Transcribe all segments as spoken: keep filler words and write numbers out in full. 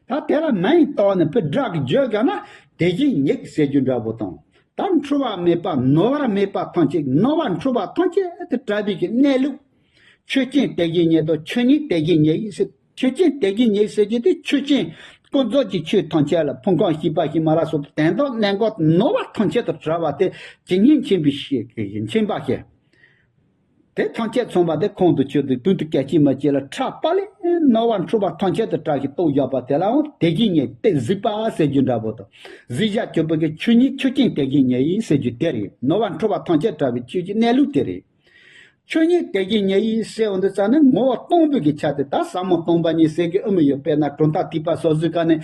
ད་དེ་ལ་མིང་བཏགས་ནས་བུ་སྒྲ་གི་བརྗོད་བྱ་ན་དེ་བཞིན་ཉིད་ཟེར་རྒྱུ་འདྲ་པོ་དང་། ད་འཁྲུལ་བ་མེད་པ་ནོར་བ་མེད་པ་ཐམས་ཅད་ནོར་བ་འཁྲུལ་བ་ཐམས་ཅད་དུ་བྲལ་བའི་གི་གནས་ལུགས། ཆོས་ཅན་དེ་བཞིན་ཉིད་དང་ཆོས་ཉིད་དེ་བཞིན་ཉིད་ཟེར། ཆོས་ཅན་དེ་བཞིན་ཉིད་ཟེར་རྒྱུ་དེ་ཆོས་ཅན་ཀུན་རྫོབ་ཀྱི་ཆོས་ཐམས་ཅད་ལ་ཕུང་ཁམས་ཤེས་པ་ཤེས་མ་ལ་སོགས་པའི་དོན་དམ་གནས་འགོག་ནོར་བ་ཐམས་ཅད་དུ་བྲལ་བ་དེ་ཇི་སྙེད་མཁྱེན་པའི་ཤེས་མཁྱེན་པ་ཤེས། དེ་ཐམས་ཅད་མཚོན་པ་དེ་ཁོང་དུ་ཆུད་དེ་དོན་དུ་སྐད་ཅིག་མ་སྐྱེས་ལ་ཁྲག་པ་ལས་ནོར་བ་འཁྲུལ་པ་ཐམས་ཅད་དུ་བྲལ་ཞིང་རྟོགས་བཞག་པ་དེ་ལའང་དེ་བཞིན་ཉིད་དེ་གཟིགས་པ་ཟེར་རྒྱུ་འདྲ་པོ་དང་། གཟིགས་བྱ་གྱུར་པའི་གི་ཆོས་ཉིད་ཆོས་ཅན་དེ་བཞིན་ཉིད་ཡིན་ཟེར་རྒྱུ་དེ་རེད། ནོར་བ་འཁྲུལ་པ་ཐམས་ཅད་བྲལ་བའི་ཆོས་ཀྱི་གནས་ལུགས་དེ་རེད། ཆོས་ཉིད་དེ་བཞིན་ཉིད་ཡིན་ཟེར་འོང་དུས་ཙ་ནི་ངོ་བོ་སྟོང་པའི་གི་ཆ་དེ་ད་ཟབ་མོ་སྟོང་པ་ཉིད་ཟེར་གི་ཨུ་མི་ཡོད། དཔེར་ན་གྲུབ་མཐའ་ཐེག་པ་སོ་སོའི་ཀ་ནས།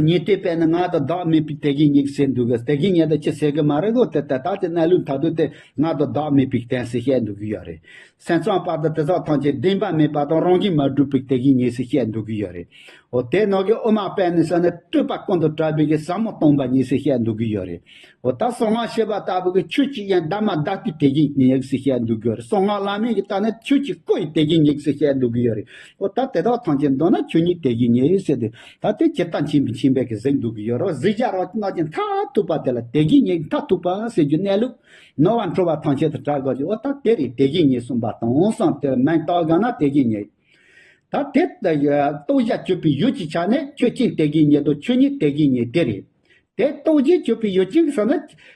ཉན་ཐོས་པས་ནི་ང་དང་བདག་མེད་པའི་དེ་བཞིན་ཉིད་ཟེར་འདུག་གི། དེ་བཞིན་ཉིད་དེ་ཅི་ཟེར་གི་མ་རེད་དོ། དེ་ལྟ་སྟེ་གནས་ལུགས་མཐར་ཐུག་དེ་ང་དང་བདག་མེད་པའི་རྟེན་ཟེར་བཤད་འདུག་གི་ཡོད་རེད། སེམས་ཙམ་པ་དང་དེ་དག་ཐམས་ཅད་བདེན་པ་མེད་པ་དང་རང་བཞིན་མ་གྲུབ་པའི་དེ་བཞིན་ཉིད་ཟེར་བཤད་འདུག་གི་ཡོད་རེད། འོ་དེ་ནང་གི་དབུ་མ་པས་ནི་ཟེར་ནས་སྤྲོས་པ་ཀུན་ཏུ་བྲལ་བའི་གི་ཟབ་མོ་སྟོང་པ་ཉིད་ཟེར་བཤད་འདུག་གི་ཡོད་རེད། འོ་ད་གསང་སྔགས་ཤེས་པ་ལྟ་བུ་གི་ཆོས་ཀྱི་དབྱིངས་བདག་མ་བདག་ཏུ་དེ་བཞིན་ཉིད་ཟེར་བཤད་འདུག་གི་ཡོད་རེད། གསང་སྔགས་བླ་མེད་ཀྱི་ལྟ་ན་ཆོས་ཀྱི་སྐུ་ཡི་དེ་བཞིན་ཉིད་ཟེར་བཤད་འདུག་གི་ཡོད་རེད། འོ་ད་དེ་དག་ཐམས་ཅད་མདོར་ན་ཆོས་ཉིད་དེ་བཞིན་ཉིད་ཟེར་ཏེ། ད་དེ་ཇི་ལྟར་མཁྱེན་པའི་མཁྱེན་པས་ཀྱི་གཟིགས་འདུག་གི་ཡོད་རེད། གཟིགས་བྱ་རང་གི་ནང་གི་མཐར་ཐུག་པ་དེ་ལ་དེ་བཞིན་ཉིད་མཐར་ཐུག་པ་ཟེར་རྒྱུ་གནས་ལུགས། ནོར་བ་འཁྲུལ་བ་ཐམས་ཅད་དུ་བྲལ་དགོས་ཀྱི། འོ་ད་དེ་རེད། དེ་བཞིན་ཉིད་གསུངས་པ་དང་གསུངས་དེར་མིང་བཏགས་དགོས་ན་དེ་བཞིན་ཉིད། ད་དེ་ལྟ་ཡ་རྟོགས་བྱ་གྱུར་པའི་ཡུལ་གྱི་ཆ་ནས་ཆོས་ཅན་དེ་བཞིན་ཉིད་དང་ཆོས་ཉིད་དེ་བཞིན་ཉིད་དེ་རེད། དེ་རྟོགས་བྱའི་གྱུར་པའི་ཡུལ་ཅན་གྱི་ས་ན་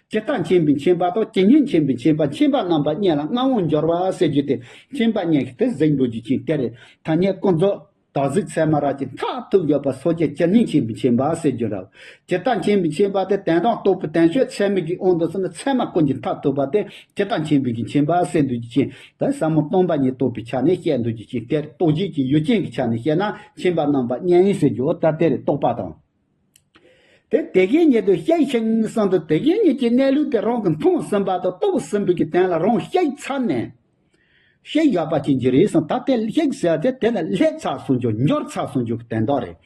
ཇི་ལྟར་མཁྱེན་པའི་མཁྱེན་པ་དང་ཇི་སྙེད་མཁྱེན་པའི་མཁྱེན་པ། མཁྱེན་པ་རྣམ་པ་གཉིས་ལ་མངའ་དབང་འབྱོར་བ་ཟེར་རྒྱུ་དེ་མཁྱེན་པ་གཉིས་ཀྱི་དེ་གཟིགས་འདུག་རྒྱུ་ཅན་དེ་རེད། ཐ་སྙད་ཀུན་རྫོབ། དག་གཟིགས་ཚད་མ་རབ་ཀྱི་མཐར་ཐུག་ཡོད་པ་སོ་སྐྱེ་ཇི་སྙེད་མཁྱེན་པའི་མཁྱེན་པ་ཟེར་རྒྱུ་རེད། ཇི་ལྟར་མཁྱེན་པའི་མཁྱེན་པ་དེ་དོན་དམ་རྟོགས་པའི་དོན་སྤྱོད་ཚད་མའི་གི་དབང་དུ་སོང་ན་ཚད་མ་ཀུན་གྱི་མཐར་ཐུག་པ་དེ་ཇི་ལྟར་མཁྱེན་པའི་གི་མཁྱེན་པ་ཟེར་འདུག་རྒྱུ་ཅན་དེ་ཟབ་མོ་སྟོང་པ་ཉིད་རྟོགས་པའི་ཆ་ནས་བཤད་འདུག་རྒྱུ་ཅན་དེ་རྟོགས་བྱའི་གི་ཡུལ་ཅན་གྱི་ཆ་ནས་བཤད་ན་མཁྱེན་པ་རྣམ་པ་གཉིས་ཡིན་ཟེར་རྒྱུ། འོ་ད་དེ་རེད། རྟོགས་པ་དང་། དེ་དེ་བཞིན་ཉིད་དུ་ཤེས་ཤིང་གསུངས་ཏེ། དེ་བཞིན་ཉིད་ཀྱི་གནས་ལུགས་དེ་རང་གིས་མཐོང་ཟིན་པ་དང་རྟོགས་ཟིན་པའི་གི་དོན་ལ་རང་ཤེས་ཚར་ནས། ཤེས་བཞག་པ་ཅན་གྱི་རེད་གསུངས། ད་དེ་ཤེས་ཟེར་ཏེ་དེ་ལ་སླེབས་ཚར་སོང་རྒྱུ། འབྱོར་ཚར་སོང་རྒྱུ་གི་དོན་དག་རེད།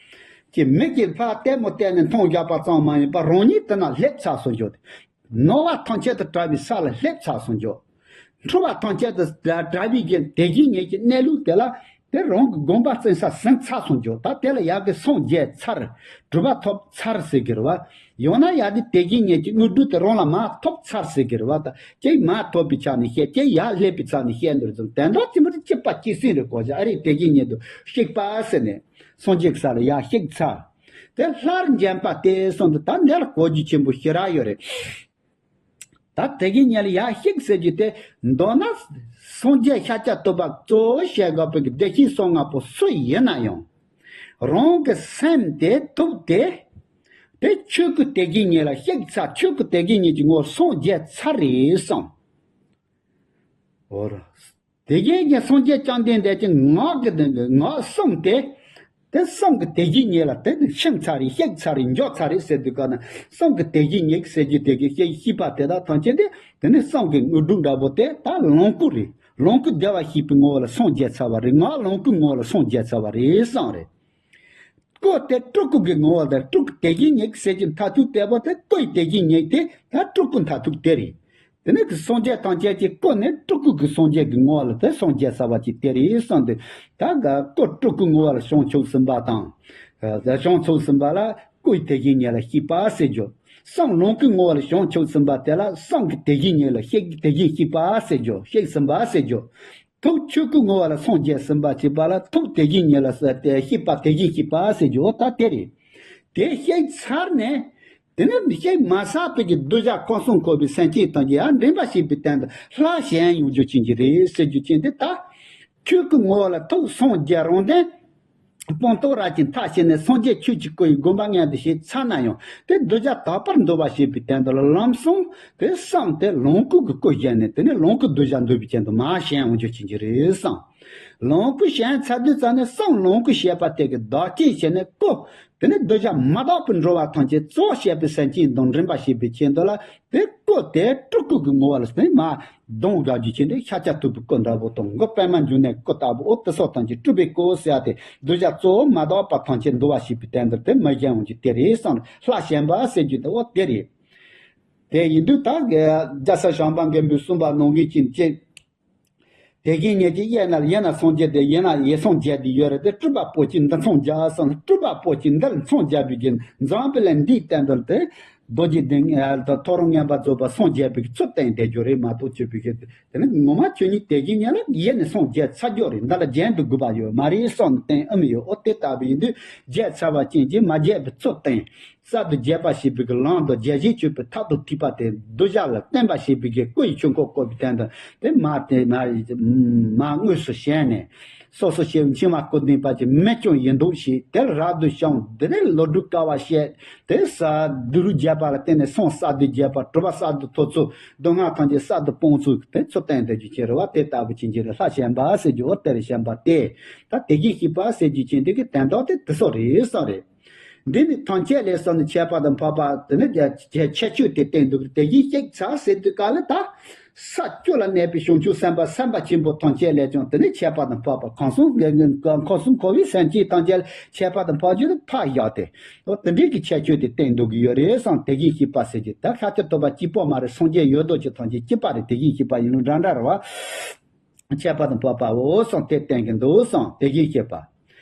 ཀྱི་མིག་གིས་ཕར་ལྟད་མོ་བལྟས་ནས་མཐོང་བཞག་པ་ཙམ་མ་ཡིན་པར་རང་ཉིད་དེ་ན་སླེབས་ཚར་སོང་རྒྱུ། ནོར་བ་ཐམས་ཅད་དུ་བྲལ་བའི་ས་ལ་སླེབས་ཚར་སོང་རྒྱུ། འཁྲུལ་བ་ཐམས་ཅད་དུ་བྲལ་བའི་གི་དེ་བཞིན་ཉིད་ཀྱི་གནས་ལུགས་དེ་ལ་དེ་རང་གི་དགོངས་པ་བཙན་ས་ཟིན་ཚར་སོང་རྒྱུ། ད་དེ་ལ་ཡ་གི་སངས་རྒྱས་ཚར། གྲུབ་པ་ཐོབ་ཚར་ཟེར་གི་རེད་བ། ཡང་ན་ཡ་དེ་དེ་བཞིན་ཉིད་ཀྱི་དངོས་གྲུབ་དེ་རང་ལ་མར་ཐོབ་ཚར་ཟེར་གི་རེད་བ། ད་ཅིག་མར་ཐོབ་པའི་ཆ་ནས་བཤད། ཅིག་ཡར་སླེབས་པའི་ཆ་ནས་བཤད་འདུག་ཙང་དོན་དག་ཅི་མི་རིགས་གཅིག་པ་གཅིག་སྲིད་རེད་གོ་བྱ་ཨ་རེད། དེ་བཞིན་ཉིད་དུ་གཤེགས་པ་ཟེར་ནས་སངས་རྒྱས་ཀྱི་ས་ལ་ཡར་གཤེགས་ཚར། དེ་སླར་འབྱོན་པ་སྟེ་གསུངས་འདུག་ད་འདི་ལ་གོ་རྒྱུ་ཆེན་པོ་ཞེ་དྲག་ཡོད་རེད། ད་དེ་གི་ཉིད་ལ་ཡར་གཤེགས་ཟེར་རྒྱུ་དེ། མདོར་ན་སངས་རྒྱས་ཤཱཀྱ་ཐུབ་པ་གཙོ་བོ་བཤད་དགོས་པའི་གི་བདེ་གཤེགས་སོ་ལྔ་པོ་སུ་ཡིན་ན་ཡང་། རང་གི་སེམས་དེ་ཐུགས་དེ། དེ་ཆོས་སྐུ་དེ་གི་ཉིད་ལ་གཤེགས་ཚར། ཆོས་སྐུ་དེ་གི་ཉིད་ཀྱི་ངོ་བོ་སངས་རྒྱས་ཚར་རེད་གསུངས། འོ་ར། དེ་བཞིན་གྱི་སངས་རྒྱས་བཅོམ་ལྡན་འདས་ཀྱི་ངག་གི་དེ་གི་ངག་གསུམ་དེ། དེ་གསུམ་གྱི་དེ་བཞིན་ཉིད་ལ་དེ་ནི་ཤེས་ཚར་རེད། གཤེགས་ཚར་རེད། འབྱོར་ཚར་རེད་ཟེར་དུས་ག་ན་གསུམ་གྱི་དེ་བཞིན་ཉིད་ཟེར་རྒྱུ་དེ་གི་ཤེས་ཤེས་པ་དེ་དག་ཐམས་ཅད་དེ་དེ་ནི་གསུམ་གྱི་དངོས་གྲུབ་འདྲ་པོ་དེ་ད་ལོངས་སྐུ་རེད། ལོངས་སྐུ་བདེ་བར་གཤེགས་པའི་ངོ་བོ་ལ་སངས་རྒྱས་ཚར་བ་རེད། ངག་ལོངས་སྐུའི་ངོ་བོ་ལ་སངས་རྒྱས་ཚར་བ་རེད་གསུངས་རེད། སྐུ་དེ་སྤྲུལ་སྐུ་གི་ངོ་བོ་དང་སྤྲུལ་སྐུ་དེ་བཞིན་ཉིད་ཟེར་གྱི་མཐར་ཐུག་དེ་པོ་དེ་སྐུ་ཡི་དེ་བཞིན་ཉིད་དེ་ད་སྤྲུལ་སྐུ་མཐར་ཐུག་དེ་རེད། དེ་ནས་ཀྱི་སངས་རྒྱས་ཐམས་ཅད་ཀྱི་སྐུ་ནི་སྤྲུལ་སྐུ་གི་སངས་རྒྱས་ཀྱི་ངོ་བོ་ལ་དེ་སངས་རྒྱས་ཚར་བ་ཅིག་དེ་རེད་གསུངས་ཏེ། ད་ག་སྐུ་སྤྲུལ་སྐུའི་ངོ་བོ་ལ་བྱང་ཆུབ་ཟིན་པ་དང་། བྱང་ཆུབ་ཟིན་པ་ལ་སྐུ་ཡི་དེ་བཞིན་ཉིད་ལ་གཤེགས་པ་ཟེར་རྒྱུ། གསུང་ལོངས་སྐུའི་ངོ་བོ་ལ་བྱང་ཆུབ་ཟིན་པ་དེ་ལ་གསུང་གི་དེ་བཞིན་ཉིད་ལ་གཤེགས་དེ་བཞིན་གཤེགས་པ་ཟེར་རྒྱུ། གཤེགས་ཟིན་པ་ཟེར་རྒྱུ། ཐུགས་ཆོས་སྐུའི་ངོ་བོ་ལ་སངས་རྒྱས་ཟིན་པ་བྱས་པ་ལ་ཐུགས་དེ་བཞིན་ཉིད་ལ་ཟེར་ཏེ་གཤེགས་པ་དེ་བཞིན་གཤེགས་པ་ཟེར་རྒྱུ་འོ་ད་དེ་རེད། དེ་གཤེགས་ཚར་ནས། དེ་ནས་གཤེགས་མ་ཚར་བའི་གི་གདུལ་བྱ་ཁམས་གསུམ་འཁོར་བའི་སེམས་ཅན་ཐམས་ཅད་ཡང་འདྲེན་པར་བྱེད་པའི་དོན་དུ་སླར་བྱོན་ཡོང་རྒྱུ་ཅན་གྱི་རེད་ཟེར་རྒྱུ་ཅན་དེ་ད། ཆོས་སྐུའི་ངོ་བོ་ལ་ཐུགས་སངས་རྒྱས་རང་དོན། སྤངས་རྟོགས་རབ་ཀྱི་མཐའ་ཕྱིན་ནས་སངས་རྒྱས་ཆོས་ཀྱི་སྐུ་ཡི་དགོངས་པ་མངོན་དུ་བྱས་ཚར་ན་ཡང་དེ་གདུལ་བྱ་དག་པར་འདུལ་བར་བྱེད་པའི་དོན་དུ་ལ་ལམ་སང་དེ་གསུམ་དེ་ལོངས་སྐུ་གི་སྐུ་བཞེངས་ནས་དེ་ནས་ལོངས་སྐུ་གདུལ་བྱ་འདུལ་བའི་དོན་དུ་མར་བྱོན་ཡོང་རྒྱུ་ཅན་གྱི་རེད་གསུངས། ལོངས་སྐུ་བྱོན་ཚར་དུས་ཙམ་ནས་གསུམ་ལོངས་སྐུ་བྱེད་པ་དེ་གི་བདག་རྐྱེན་བྱས་ནས་སྐུ། དེ་ནས་གདུལ་བྱ་མ་དག་པར་འགྲོ་བ་ཐམས་ཅད་གཙོ་བོ་བྱས་པའི་སེམས་ཅན་དང་འདྲེན་པར་བྱེད་པའི་ཆེད་དུ་ལ་དེ་སྐུ་དེ་སྤྲུལ་སྐུ་གི་ངོ་བོ་ལ་དེ་མར་གདོང་དགག་རྒྱུ་ཆེད་དུ་ཤཱཀྱ་ཐུབ་པའི་སྐུ་འདྲ་པོ་དང་མགོན་པད་མ་འབྱུང་གནས་སྐུ་ལྟ་བུ་འོ་དེ་སོགས་ཐམས་ཅད་སྤྲུལ་པའི་སྐུ་ཟེར་ཡ་དེ་གདུལ་བྱ་གཙོ་བོ་མ་དག་པ་ཐམས་ཅད་འདུལ་བར་བྱེད་པའི་དོན་དུ་དེ་མར་བྱོན་ཡོང་རྒྱུ་དེ་རེད་གསུངས། སླར་བྱོན་པ་ཟེར་རྒྱུ་དེ་འོ་དེ་རེད། དེ་ཡིན་དུས་ད་རྒྱལ་སྲས་བྱམས་པ་མགོན་པོས་གསུངས་པ་ནང་བཞིན་ཅིག་ཅེས། དེ་བཞིན་ཉིད་ཀྱི་ཡེ་ན་ཡེ་ན་སངས་རྒྱས་དེ་ཡེ་ན་ཡེ་སངས་རྒྱས་དེ་ཡོད་རེད་དེ། སྤྲུལ་པ་པོ་ཆེ་འདི་སངས་རྒྱས་སམ། སྤྲུལ་པ་པོ་ཆེ་འདི་སངས་རྒྱས་པའི་གི་འཛམ་བུ་གླིང་འདིའི་སྟེང་དུ་དེ་རྡོ་རྗེ་གདན་ཐོ་རངས་མངོན་པར་རྫོགས་པ་སངས་རྒྱས་པའི་གི་ཚུལ་བསྟན་བསྡད་རྒྱུ་རེད་མ་གཏོགས། ཆོས་པའི་གི་དེ་ནི་ངོ་མ་ཆོས་ཉིད་དེ་བཞིན་ཉིད་ལ་ཡེ་ནས་སངས་རྒྱས་ཚར་རྒྱུ་རེད། འདི་ལ་རྒྱན་དུ་དགོས་པ་ཡོད་མ་རེད་བསམ་ནས་བསྟན་ཨེ་མི་ཡོད། ཨོ་དེ་ལྟ་བུ་ཡིན་དུས་རྒྱས་ཚར་བ་ཅན་གྱིས་མ་རྒྱས་པའི་ཚུལ་བསྟན། གསར་དུ་རྒྱས་པ་ཞེས་པའི་གི་ལམ་དུ་རྒྱས་བྱེད་སྤྱོད་པའི་ཐབས་དང་ཐིགས་པ་དེ་གདུལ་བྱ་ལ་བསྟན་པ་ཞེས་པའི་གི་སྐུ་ཡི་ཆོས་འཁོར་བསྐོར་བའི་སྟེང་དུ་དེ་མ་དེ་མ་མ་དངོས་སུ་བྱས་ནས། སོ་སོ་ཞེས་འཆིང་བ་སྐུར་ལྡན་པ་ཅིག་མི་སྐྱོན་ཡིན་འདུག་ཞེས་དེར་རབ་ཏུ་བྱུང་། དེ་ནས་ལོ་དྲུག་དཀའ་བ་སྤྱད་དེ། ས་སྡེ་རུ་རྒྱས་པ་ལ་བརྟེན་ནས་སངས་གསར་དུ་རྒྱས་པ། གྲུབ་པ་གསར་དུ་ཐོབ་ཚུལ། སྡུག་བསྔལ་ཐམས་ཅད་གསར་དུ་སྤོང་ཚུལ་དེ་ཚུལ་བསྟན་ཏེ་རྒྱུ་ཅན་རེད་བ། དེ་ལྟ་བུ་ཅན་གྱི་རེད། ལྷ་བྱམས་པ་ཟེར་རྒྱུ་འོ་དེར་བྱམས་པ་སྟེ། ད་དེ་བཞིན་གཤེགས་པ་ཟེར་རྒྱུ་ཅན་དེ་གི་དོན་དག་དེ་དེ་སོགས་རེད་བསམ་རེད། འདི་ནི་ཐམས་ཅད་ལས་གསུངས་ནས་ཁྱད་པར་དུ་འཕགས་པ་དེ་ནི་ཁྱད་ཆོས་དེ་བསྟན་འདུག་དེ་བཞིན་གཤེགས་པ་ཟེར་དུས་ག་ལ་ད་ས་བཅུ་ལ་གནས་པའི་བྱང་ཆུབ་སེམས་དཔའ་སེམས་དཔའ་ཆེན་པོ་ཐམས་ཅད་ལས་ཀྱང་དེ་ནི་ཁྱད་པར་དུ་འཕགས་པ། ཁམས་གསུམ་ཁམས་གསུམ་འཁོར་བའི་སེམས་ཅན་ཐམས་ཅད་ལས་ཁྱད་པར་དུ་འཕགས་རྒྱུ་དེ་འཕགས་བཞག་སྟེ། འོ་དེ་འདྲའི་གི་ཁྱད་ཆོས་དེ་བསྟན་འདུག་གི་ཡོད་རེད་བསམ། དེ་བཞིན་གཤེགས་པ་ཟེར་གྱི་ད་ཤཱཀྱ་ཐུབ་པ་གཅིག་པོ་མ་རེད། སངས་རྒྱས་ཡོད་དོ་ཅིག་ཐམས་ཅད་གཅིག་པ་རེད། དེ་བཞིན་གཤེགས་པ་ཡིན་ལུགས་འདྲ་འདྲ་རེད་བ། ཁྱད་པར་དུ་འཕགས་པའོ་གསུངས་དེ་བསྟན་གྱི་འདུག་གསུངས། དེ་བཞིན་གཤེགས་པ།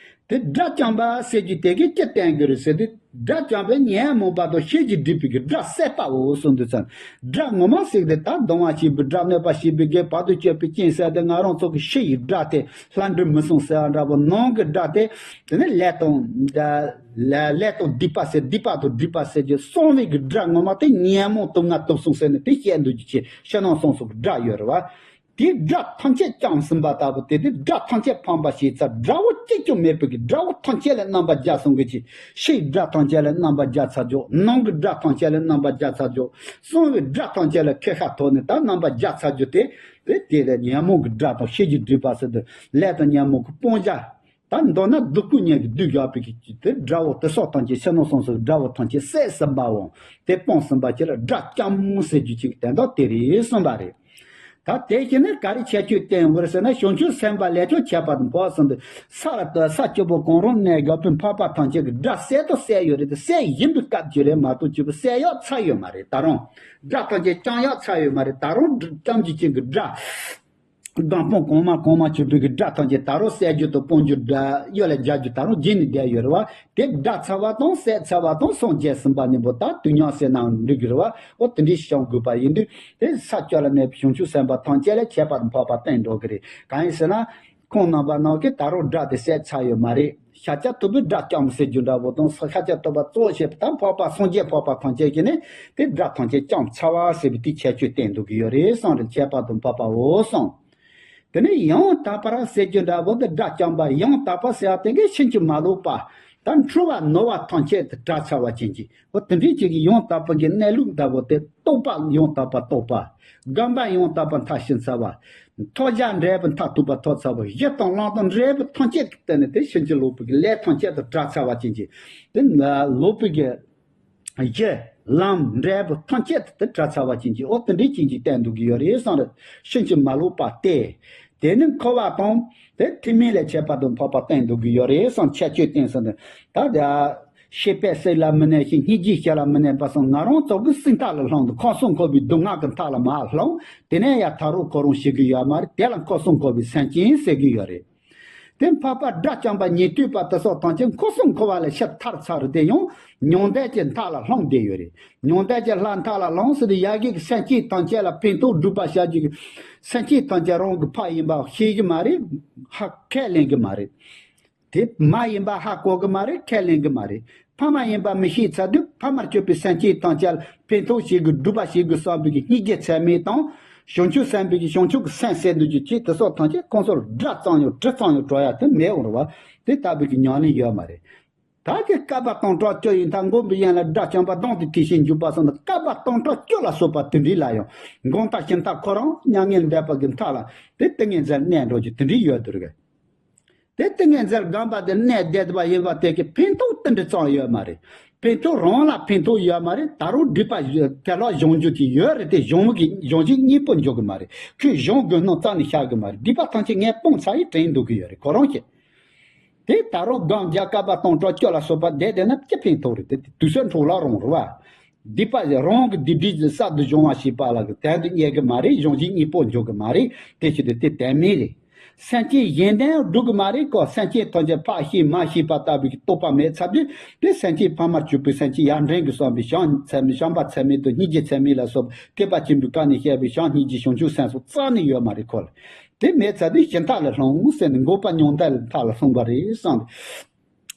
དེ་དགྲ་བཅོམ་པ་ཟེར་རྒྱུ་དེ་གིས་ཅི་བསྟན་གྱི་རེད་ཟེར་དུས། དགྲ་བཅོམ་པས་ཉོན་མོངས་པ་དང་ཤེས་བྱའི་སྒྲིབ་པའི་གི་དགྲ་བསད་པའོ་གསུངས་འདུག་ཙང་། དགྲ་ངོ་མ་ཟེར་དེ་ད་སྡང་བ་བྱེད་པའི་དགྲ། གནོད་པ་བྱེད་པའི་གི་བར་དུ་གཅོད་པའི་སྐྱེ་ས་དེ་ང་རང་ཚོ་གི་ཕྱི་ཡི་དགྲ་དེ་ལྷ་འདྲེ་མི་གསུམ་ཟེར་བ་འདྲ་པོ། ནང་གི་དགྲ་དེ་དེ་ནི་ལས་དང་ལས་དང་སྡིག་པ་ཟེར། སྡིག་པ་དང་སྒྲིབ་པ་ཟེར་གྱི་གསང་བའི་གི་དགྲ་ངོ་མ་དེ་ཉོན་མོངས་དུག་ལྔ་དུག་གསུམ་ཟེར་ནས་དེ་བཤད་འདུག་རྒྱུ་ཅན་ཕྱི་ནང་གསང་གསུམ་གི་དགྲ་ཡོད་རེད་བ། དེའི་དགྲ་ཐམས་ཅད་བཅོམ་ཟིན་པ་ལྟ་བུ་དེ། དེ་དགྲ་ཐམས་ཅད་ཕམ་པ་ཞེས་ཚར། དགྲ་བོ་གཅིག་ཀྱང་མེད་པའི་གི་དགྲ་བོ་ཐམས་ཅད་ལ་རྣམ་པར་རྒྱལ་གསུང་གི་ཅི། ཕྱིའི་དགྲ་ཐམས་ཅད་ལ་རྣམ་པར་རྒྱལ་ཚར་རྒྱུ། ནང་གི་དགྲ་ཐམས་ཅད་ལ་རྣམ་པར་རྒྱལ་ཚར་རྒྱུ། གསང་བའི་དགྲ་ཐམས་ཅད་ལ་ཁེ་ཤ་ཐོག་ནས་ད་རྣམ་པར་རྒྱལ་ཚར་རྒྱུ་དེ། དེ་དེ་ལས་ཉོན་མོངས་ཀྱི་དགྲ་དང་ཤེས་བྱའི་སྒྲིབ་པ་ཟེར་དུས་ལས་དང་ཉོན་མོངས་ཀྱི་སྤང་བྱ། ད་མདོར་ན་སྡུག་ཀུན་ཉོན་གྱིས་བསྡུས་བཞག་པའི་གི་དེ་དགྲ་བོ་དེ་སོགས་ཐམས་ཅད་ཕྱི་ནང་གསང་གསུམ་དགྲ་བོ་ཐམས་ཅད་བསད་ཟིན་པའོ། དེ་སྤངས་ཟིན་པ་ཅིག་ལ་དགྲ་བཅོམ་ཟེར་རྒྱུ་ཅིག་དོན་དག་དེ་རེད་གསུངས་པ་རེད། ད་དེ་བཞིན་ནི་ག་རེ་ཁྱད་ཆོས་བསྟན་ཡོད་རེད་ཟེར་ན། བྱང་ཆུབ་སེམས་དཔའ་ལས་ཀྱང་ཁྱད་པར་དུ་འཕགས་ཟེར་འདུག་ས་ལ་ས་བཅུ་པོ་གང་རུང་གནས་དགོས་པའི་འཕགས་པ་ཐམས་ཅད་ཀྱིས་དགྲ་བསད་དང་བསད་ཡོད་རེད་དེ། བསད་བཞིན་པའི་སྐབས་ཀྱི་རེད་མ་གཏོགས་ཆོས་པ་བསད་ཡག་ཚར་ཡོད་མ་རེད། ད་རུང་དགྲ་ཐམས་ཅད་བཅོམ་ཡག་ཚར་ཡོད་མ་རེད། ད་རུང་བཅོམ་རྒྱུ་ཅན་གྱི་དགྲ་སྡོམ་སྤོང་གོང་མ་གོང་མ་ཆོས་པའི་གི་དགྲ་ཐམས་ཅད་ད་རུང་བསད་རྒྱུ་དང་སྤོང་རྒྱུ་དགྲ་གཡོ་ལ་རྒྱག་རྒྱུ་ད་རུང་བརྗེད་ནས་བསྡད་ཡོད་རེད་བ། དེ་དགྲ་ཚར་བ་དང་བསད་ཚར་བ་དང་སངས་རྒྱས་ཟིན་པ་གཉིས་པོ་ད་དུས་མཉམ་ཟེར་ནའང་འགྲིག་གི་རེད་བ། འོ་དེ་འདྲའི་བྱུང་དགོས་པ་ཡིན་དུས་དེ་ས་བཅུ་ལ་གནས་པའི་བྱང་ཆུབ་སེམས་དཔའ་ཐམས་ཅད་ལ་ཁྱད་པར་དུ་འཕགས་པ་བསྟན་འགྲོ་གི་རེད། གང་ཡིན་ཟེར་ན། ཁོང་རྣམ་པ་རྣམས་ཀྱིས་ད་རུང་དགྲ་དེ་བསད་ཚར་ཡོད་མ་རེད། ཤཱཀྱ་ཐུབ་པས་དགྲ་བཅོམ་ཟེར་རྒྱུ་འདྲ་པོ་དང་། ཤཱཀྱ་ཐུབ་པ་གཙོ་བྱས་པ་ད་འཕགས་པ་སངས་རྒྱས་འཕགས་པ་ཐམས་ཅད་ཀྱིས་ནི་དེ་དགྲ་ཐམས་ཅད་བཅོམ་ཚར་བ་ཟེར་བའི་དེ་ཁྱད་ཆོས་བསྟན་འདུག་གི་ཡོད་རེད་གསུངས་རེད། ཁྱད་པར་དུ་འཕགས་པའོ་གསུངས། དེ་ནས་ཡང་དག་པར་ཟེར་རྒྱུ་འདྲ་པོ་དེ་དགྲ་བཅོམ་པ། ཡང་དག་པ་ཟེར་བ་དེ་གིས་ཕྱིན་ཅི་མ་ལོག་པ། ད་འཁྲུལ་བ་ནོར་བ་ཐམས་ཅད་དེ་བྲལ་ཚར་བ་ཅན་གྱི། འོ་དེ་འདྲའི་ཅིག་གི་ཡང་དག་པ་གི་གནས་ལུགས་འདྲ་པོ་དེ། རྟོགས་པ་ཡང་དག་པ་རྟོགས་པ། སྒོམ་པ་ཡང་དག་པ་མཐར་ཕྱིན་ཚར་བ། ཐོབ་བྱ་འབྲས་བུ་མཐར་ཐུག་པ་ཐོབ་ཚར་བ། གཞི་དང་བླང་དོར་འབྲས་བུ་ཐམས་ཅད་ཀྱི་སྟེང་ནས་དེ་ཕྱིན་ཅི་ལོག་པའི་གི་ལས་ཐམས་ཅད་དེ་བྲལ་ཚར་བ་ཅན་གྱི། དེ་ལོག་པའི་གི་གཞི་ལམ་འབྲས་བུ་ཐམས་ཅད་དེ་བྲལ་ཚར་བ་ཅན་གྱི། འོ་དེ་འདྲའི་ཅན་གྱི་བསྟན་འདུག་གི་ཡོད་རེད་གསུངས་རེད། ཕྱིན་ཅི་མ་ལོག་པ་སྟེ། དེ་ནི་འཁོར་བ་དང་དེ་ཐུན་མིན་ལས་ཁྱད་པར་དུ་འཕགས་པ་བསྟན་འདུག་གི་ཡོད་རེད་གསུངས། ཁྱད་ཆོས་བསྟན་ཟིན་ནས་ད་དེ། ཤེས་པས་སྲིད་ལ་མི་གནས་ཤིང་། སྙིང་རྗེས་ཞི་ལ་མི་གནས་པ་སོགས། ང་རང་ཚོ་གི་སྲིད་མཐའ་ལ་ལྷུང་དང་། ཁམས་གསུམ་འཁོར་བའི་སྡུག་བསྔལ་གྱི་མཐའ་ལ་མར་ལྷུང་། དེ་ནས་ཡང་ད་རུང་ཁོ་རང་ཤི་གི་ཡོད་མ་རེད། དེ་ལ་འཁོར་གསུམ་འཁོར་བའི་སེམས་ཅན་ཟེར་གི་ཡོད་རེད། དེ་འཕགས་པ་དགྲ་བཅོམ་པ་ཉན་ཐོས་པ་དེ་སོགས་ཐམས་ཅད་འཁོར་གསུམ་འཁོར་བ་ལས་ཕྱིར་ཐར་ཚར་རེད། དེ་ཡང་མྱང་འདས་ཀྱི་མཐའ་ལ་ལྷུང་བསྡད་ཡོད་རེད། མྱང་འདས་ཀྱི་ལྷ་མཐའ་ལ་ལྷུང་ཟེར་དུས་ཡ་གི་སེམས་ཅན་ཐམས་ཅད་ལ་ཕན་ཐོགས་སྒྲུབ་པ་བྱ་རྒྱུ་གི། སེམས་ཅན་ཐམས་ཅད་རང་གི་ཕ་ཡིན་པ་ཤེས་ཀྱི་མ་རེད། ཧ་ཁས་ལེན་གྱི་མ་རེད། དེ་མ་ཡིན་པ་ཧ་གོ་གི་མ་རེད། ཁས་ལེན་གྱི་མ་རེད། ཕ་མ་ཡིན་པ་མི་ཤེས་ཚར་དུས་ཕ་མར་གྱུར་པའི་སེམས་ཅན་ཐམས་ཅད་ལ་ཕན་ཐོགས་བྱེད་དགོས། སྒྲུབ་པ་བྱེད་དགོས་བསམ་པའི་གི་སྙིང་རྗེ་ཚད་མེད་དང་། བྱང་ཆུབ་སེམས་དཔའི་གི་བྱང་ཆུབ་ཀྱི་སེམས་ཟེར་འདུག་རྒྱུ་ཅིག་དེ་སོགས་ཐམས་ཅད་ཁོང་ཚོར་དགྲ་ཙམ་ཡང་གྲི་ཙམ་ཡང་གྲོལ་ཡ་དེ་མེད་འོང་རེད་བ། དེ་ལྟ་བུའི་གི་ཉམས་ལེན་ཡོད་མ་རེད། ད་དེ་བསྐལ་པ་སྟོང་ཕྲག་བཅུ་ཡི་མཐའ། མགོན་པོའི་དབྱིངས་ལ་དགྲ་བཅོམ་པ། གདོང་དེ་དེ་བཞིན་འཇུག་པ་སོགས་ནི། བསྐལ་པ་སྟོང་ཕྲག་བཅུ་ལ་སོགས་པ་དེ་འདྲའི་ལ་ཡང་། གང་ལྟར་ཤིང་རྟ་ཁོ་རང་མྱ་ངན་འདས་པ་གི་མཐའ་ལ་དེ་ཏིང་ངེ་འཛིན་གནས་འགྲོ་རྒྱུ་དེ་འདྲའི་ཡོད་འདུག་གི། དེ་ཏིང་ངེ་འཛིན་སྒོམ་པ་དེ་གནས་བསྡད་པ་ཡིན་པ་དེ་གི་ཕན་ཐོགས་དེ་འདྲ་ཙམ་ཡོད་མ་རེད། ཕན་ཐོགས་རང་ལ་ཕན་ཐོགས་ཡོད་མ་རེད། ད་རུང་སྒྲིབ་པ་དེ་ལ་སྦྱང་རྒྱུ་དེ་ཡོད་རེད་དེ། སྦྱང་བ་གི་སྦྱང་བྱེད་གཉིས་པོ་འཇུག་གི་མ་རེད། ཁོས་སྦྱང་དགོས་སྣང་རྩ་ནས་ཤར་གི་མ་རེད། སྒྲིབ་པ་ཐམས་ཅད་ངས་སྤངས་ཚར་ཡི་དྲན་འདུག་གི་ཡོད་རེད་ཁོ་རང་གིས། དེ་ད་རུང་སྒོམ་རྒྱག་བསྐལ་པ་སྟོང་ཕྲག་བཅུ་ལ་སོགས་པ་བསྡད་བསྡད་ན་ཅི་ཕན་ཐོགས་རེད། དེ་དུས་ཚོད་འཕྲོ་བརླག་རང་རེད་བ། སྒྲིབ་པ་རང་གི་སྒྲིབ་སྒྲིབ་གསར་དུ་སྦྱོང་བ་ཞེས་པ་ལ་གི་དོན་དུ་རྙེད་གི་མ་རེད། སྦྱང་བྱེད་གཉིས་པོ་འཇུག་གི་མ་རེད། དེ་ཕྱིར་དེ་དེ་དོན་མེད་རེད། སེམས་ཅན་གཞན་དོན་སྒྲུབ་གི་མ་རེད་ཀོ། སེམས་ཅན་ཐམས་ཅད་ཕར་ཤེས་མར་ཤེས་པ་ལྟ་བུའི་རྟོག་པ་མེད་ཚར་དུས་དེ་སེམས་ཅན་ཕ་མར་གྱུར་པའི་སེམས་ཅན་ཡར་འདྲེན་གྱི་བསམ་པའི་བྱང་ཚད་མེད་བྱམས་པ་ཚད་མེད་དང་སྙིང་རྗེ་ཚད་མེད་ལ་སོགས་ཐེག་པ་ཆེན་པོའི་སྐབས་ནས་བཤད་པའི་བྱམས་སྙིང་རྗེ་བྱང་ཆུབ་སེམས་སོགས་རྩ་ནས་ཡོད་མ་རེད་ཁོ་ལ། དེ་མེད་ཚར་དུས་ཞི་མཐའ་ལས་ལྷུང་ཟེར་ནས་འགོག་པ་ཉོན་མོངས་ལས་མཐའ་ལ་ལྷུང་བ་རེད་བསམ།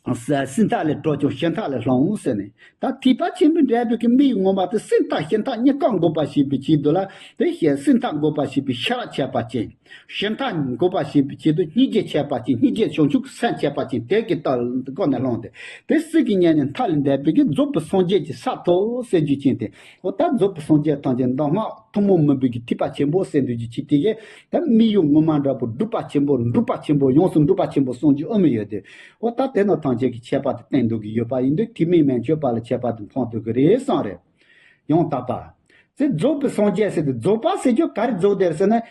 སྲིད་མཐའ་ལས་གྲོལ་ཀྱང་ཞི་མཐའ་ལས་ལྷུང་ཟེར་ནས། ད་ཐེག་པ་ཆེན་པོའི་འབྲས་བུ་གི་དམིགས་ཡུལ་ངོ་མ་དེ་སྲིད་མཐའ་ཞི་མཐའ་གཉིས་ཀ་འགོག་པར་བྱེད་པའི་ཆེད་དུ་ལ་དེ་བྱས། སྲིད་མཐའ་འགོག་པར་བྱེད་པའི་ཤེས་རབ་ཁྱད་པར་ཅན། ཞི་མཐའ་འགོག་པར་བྱེད་པའི་ཆེད་དུ་སྙིང་རྗེ་ཁྱད་པར་ཅན། སྙིང་རྗེ་བྱང་ཆུབ་ཀྱི་སེམས་ཁྱད་པར་ཅན་དེ་གི་ལྟ་བ་ནས་བླངས་ཏེ། དེ་སྲིད་ཀྱི་ཉེ་གནས་མཐའ་ལས་འདས་པའི་གི་རྫོགས་པའི་སངས་རྒྱས་ཀྱི་ས་ཐོབ་ཟེར་རྒྱུ་ཅན་དེ། འོ་ད་རྫོགས་པའི་སངས་རྒྱས་ཐམས་ཅད་མདོ་སྔགས་ཐུན་མོང་མིན་པའི་གི་ཐེག་པ་ཆེན་པོ་ཟེར་འདོད་ཀྱི་ཆེད་དེ་གི་ད་དམིགས་ཡུལ་ངོ་མ་འདྲ་པོ་སྒྲུབ་པ་ཆེན་པོ་འགྲུབ་པ་ཆེན་པོ་ཡོངས་སུ་འགྲུབ་པ་ཆེན་པོ་གསུང་རྒྱུ་ཨ་མི་ཡོད་དེ། འོ་ད་དེ་རྣམས་ཐམས་ཅད་ཀྱི་ཁྱད་པར་དེ་བསྟན་འདོད་ཀྱི་ཡོད་པ་ཡིན་དུས་ཐེག་དམན་མན་ཆད་པ་ལ་ཁྱད་པར་དེ་འཕངས་འདོད་ཀྱི་རེད་བསམ་རེད། ཡང་དག་པ། དེ་རྫོགས་པའི་སངས་རྒྱས་ཟེར་ཏེ་རྫོགས་པ་ཟེར་རྒྱུ་ག་རེ་རྫོགས་དེ་རེད་ཟེར་ན།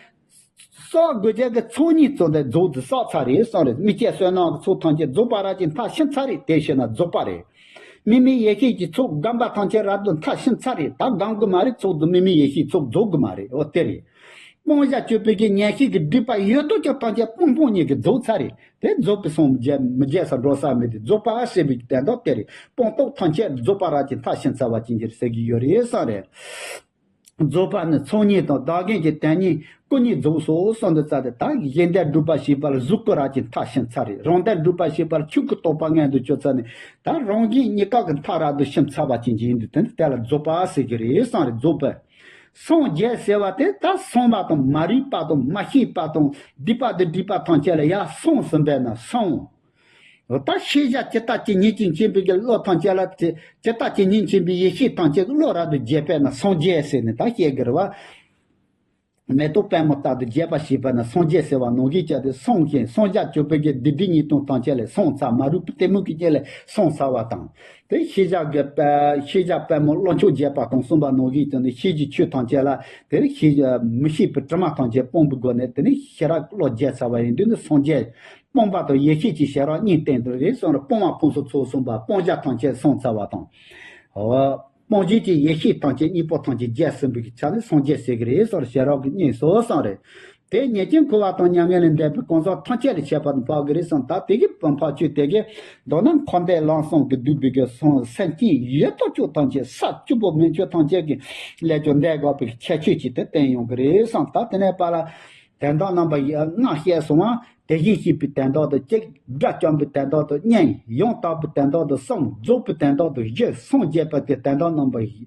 སོགས་དགོས་ཆེད་ཀྱི་ཚོགས་གཉིས་རྫོགས་ཏེ་རྫོགས་ཏེ་བསགས་ཚར་རེད་བསམ་རེད། དམིགས་བཅས་བསོད་ནམས་ཀྱི་ཚོགས་ཐམས་ཅད་རྫོགས་པ་རང་གིས་མཐར་ཕྱིན་ཚར་རེད། དེ་ཤེས་ན་རྫོགས་པ་རེད། དམིགས་མེད་ཡེ་ཤེས་ཀྱི་ཚོགས་སྒོམ་པ་ཐམས་ཅད་རབ་ཏུ་མཐར་ཕྱིན་ཚར་རེད། ད་སྒོམ་དགོས་མ་རེད། ཚོགས་དུ་དམིགས་མེད་ཡེ་ཤེས་ཚོགས་རྫོགས་དགོས་མ་རེད། འོ་དེ་རེད། སྤང་བྱ་སྤྱོད་པའི་གི་ཉན་ཤེས་ཀྱི་སྒྲིབ་པ་ཡོད་དོ་ཅོག་ཐམས་ཅད་སྤངས་སྤངས་ཉིད་ཀྱིས་རྫོགས་ཚར་རེད། དེ་རྫོགས་པའི་སངས་རྒྱས་མི་རྒྱས་སར་འགྲོ་ས་མེད་དེ་རྫོགས་པ་ཟེར་བའི་དོན་དག་དེ་རེད། སྤངས་རྟོགས་ཐམས་ཅད་རྫོགས་པ་རང་གིས་མཐར་ཕྱིན་ཚར་བ་ཅན་གྱི་ཟེར་གྱི་ཡོད་རེད་བསམ་རེད། རྫོགས་པ་ནི་ཚོགས་གཉིས་དང་བདག་གཞན་གྱི་དོན་གཉིས་སྐུ་གཉིས་རྫོགས་སོ་གསུངས་འདུག་ཙང་དེ་ད་གཞན་དོན་སྒྲུབ་པ་ཞེས་པ་ལ་གཟུགས་སྐུ་རང་གིས་མཐར་ཕྱིན་ཚར་རེད། རང་དོན་སྒྲུབ་པ་ཞེས་པ་ལ་ཆོས་སྐུ་རྟོགས་པ་མངོན་དུ་གྱུར་ཚར་ནས་ད་རང་གཞན་གཉིས་ཀ་གི་མཐར་རབ་ཏུ་ཕྱིན་ཚར་བ་ཅན་གྱི་ཡིན་དུས་དེ་ནི་དེ་ལ་རྫོགས་པ་ཟེར་གྱི་རེད་བསམ་རེད། རྫོགས་པ། སངས་རྒྱས་ཟེར་བ་དེ་ད་སངས་པ་དང་མ་རིག་པ་དང་མ་ཤེས་པ་དང་སྡིག་པ་དང་སྒྲིབ་པ་ཐམས་ཅད་ལ་ཡར་སངས་ཟིན་པས་ན་སངས། ད་ཤེས་བྱ་ཇི་ལྟ་ཇི་སྙེད་ཅིག་མཁྱེན་པའི་གི་བློ་ཐམས་ཅད་ལ་ཇི་ཇི་ལྟ་ཇི་སྙེད་མཁྱེན་པའི་ཡེ་ཤེས་ཐམས་ཅད་ཀྱི་བློ་རབ་ཏུ་རྒྱས་པས་ན་སངས་རྒྱས་ཟེར་ནས་ད་བཤད་གི་རེད་བ། མེ་ཏོག་པད་མོ་ལྟར་དུ་རྒྱས་པ་ཞེས་པ་ན་སངས་རྒྱས་ཟེར་བ་ནང་བཞིན་བྱས་ཏེ་སངས་ཞིང་སངས་རྒྱས་སྤྱོད་པའི་གི་སྡིག་སྒྲིབ་ཉེས་ལྟུང་ཐམས་ཅད་ལས་སངས་ཚར། མ་རིག་པའི་གཏི་མུག་གི་རྐྱེན་ལས་སངས་ཚར་བ་དང་། དེ་ཤེས་བྱ་གི་པད་ཤེས་བྱ་པད་མོ་བློ་མཆོག་རྒྱས་པ་དང་གསུངས་པ་ནང་བཞིན་དུ་ནི་ཤེས་བྱའི་ཆོས་ཐམས་ཅད་ལ་དེ་ནི་ཤེས་བྱ་མི་ཤེས་པའི་དྲི་མ་ཐམས་ཅད་སྤོང་བའི་སྒོ་ནས་དེ་ནི་ཤེས་རབ་བློ་རྒྱས་ཚར་བ་ཡིན་དུས་ནི་སངས་རྒྱས། སྤངས་པ་དང་ཡེ་ཤེས་ཀྱི་ཤེས་རབ་གཉིས་བསྟན་དུ་རེད་གསུངས་རེད། སྤོང་བ་ཕུན་སུམ་ཚོགས་གསུངས་པ་སྤང་བྱ་ཐམས་ཅད་སངས་ཚར་བ་དང་། འོ། སྤོང་བྱེད་ཀྱི་ཡེ་ཤེས་ཐམས་ཅད་གཉིས་པོ་ཐམས་ཅད་རྒྱས་ཟིན་པའི་ཆ་ནས་སངས་རྒྱས་ཟེར་གི་རེད་གསུངས་རེད། ཤེས་རབ་ཀྱི་གཉིས་སོ་གསུངས་རེད། དེ་ཉེར་གཅིག་འཁོར་བ་དང་མྱ་ངན་ལས་འདས་པའི་གང་ཟག་ཐམས་ཅད་ལ་ཁྱད་པར་དུ་འཕགས་ཀྱི་རེད་གསུངས། ད་དེ་གི་འཕགས་ཆོས་དེ་གི་མདོར་ན་འཁོར་འདས་ལམ་གསུམ་གྱིས་བསྡུས་པའི་གི་སེམས་ཅན་ཡོད་དོ་ཅོག་ཐམས་ཅད་ས་བཅུ་པོ་མན་ཆད་ཐམས་ཅད་ཀྱི་ལས་ཀྱང་འདས་དགོས་པའི་ཁྱད་ཆོས་ཅིག་དེ་བསྟན་ཡོང་གི་རེད་གསུངས། ད་དེ་ནས་པ་ལ་དོན་དག་རྣམ་པ་ཡི་ལྔ་བཤད་སོང་བ། དེ་བཞིན་གཤེགས་པའི་དོན་དག་ཏུ་གཅིག་སྒྲ་སྐྱོང་བའི་དོན་དག་ཏུ་གཉིས། ཡང་དག་པའི་དོན་དག་ཏུ་གསུམ། རྫོགས་པའི་དོན་དག་ཏུ་བཞི། སངས་རྒྱས་པ་དེ་དོན་དག་རྣམ་པ་བཞི།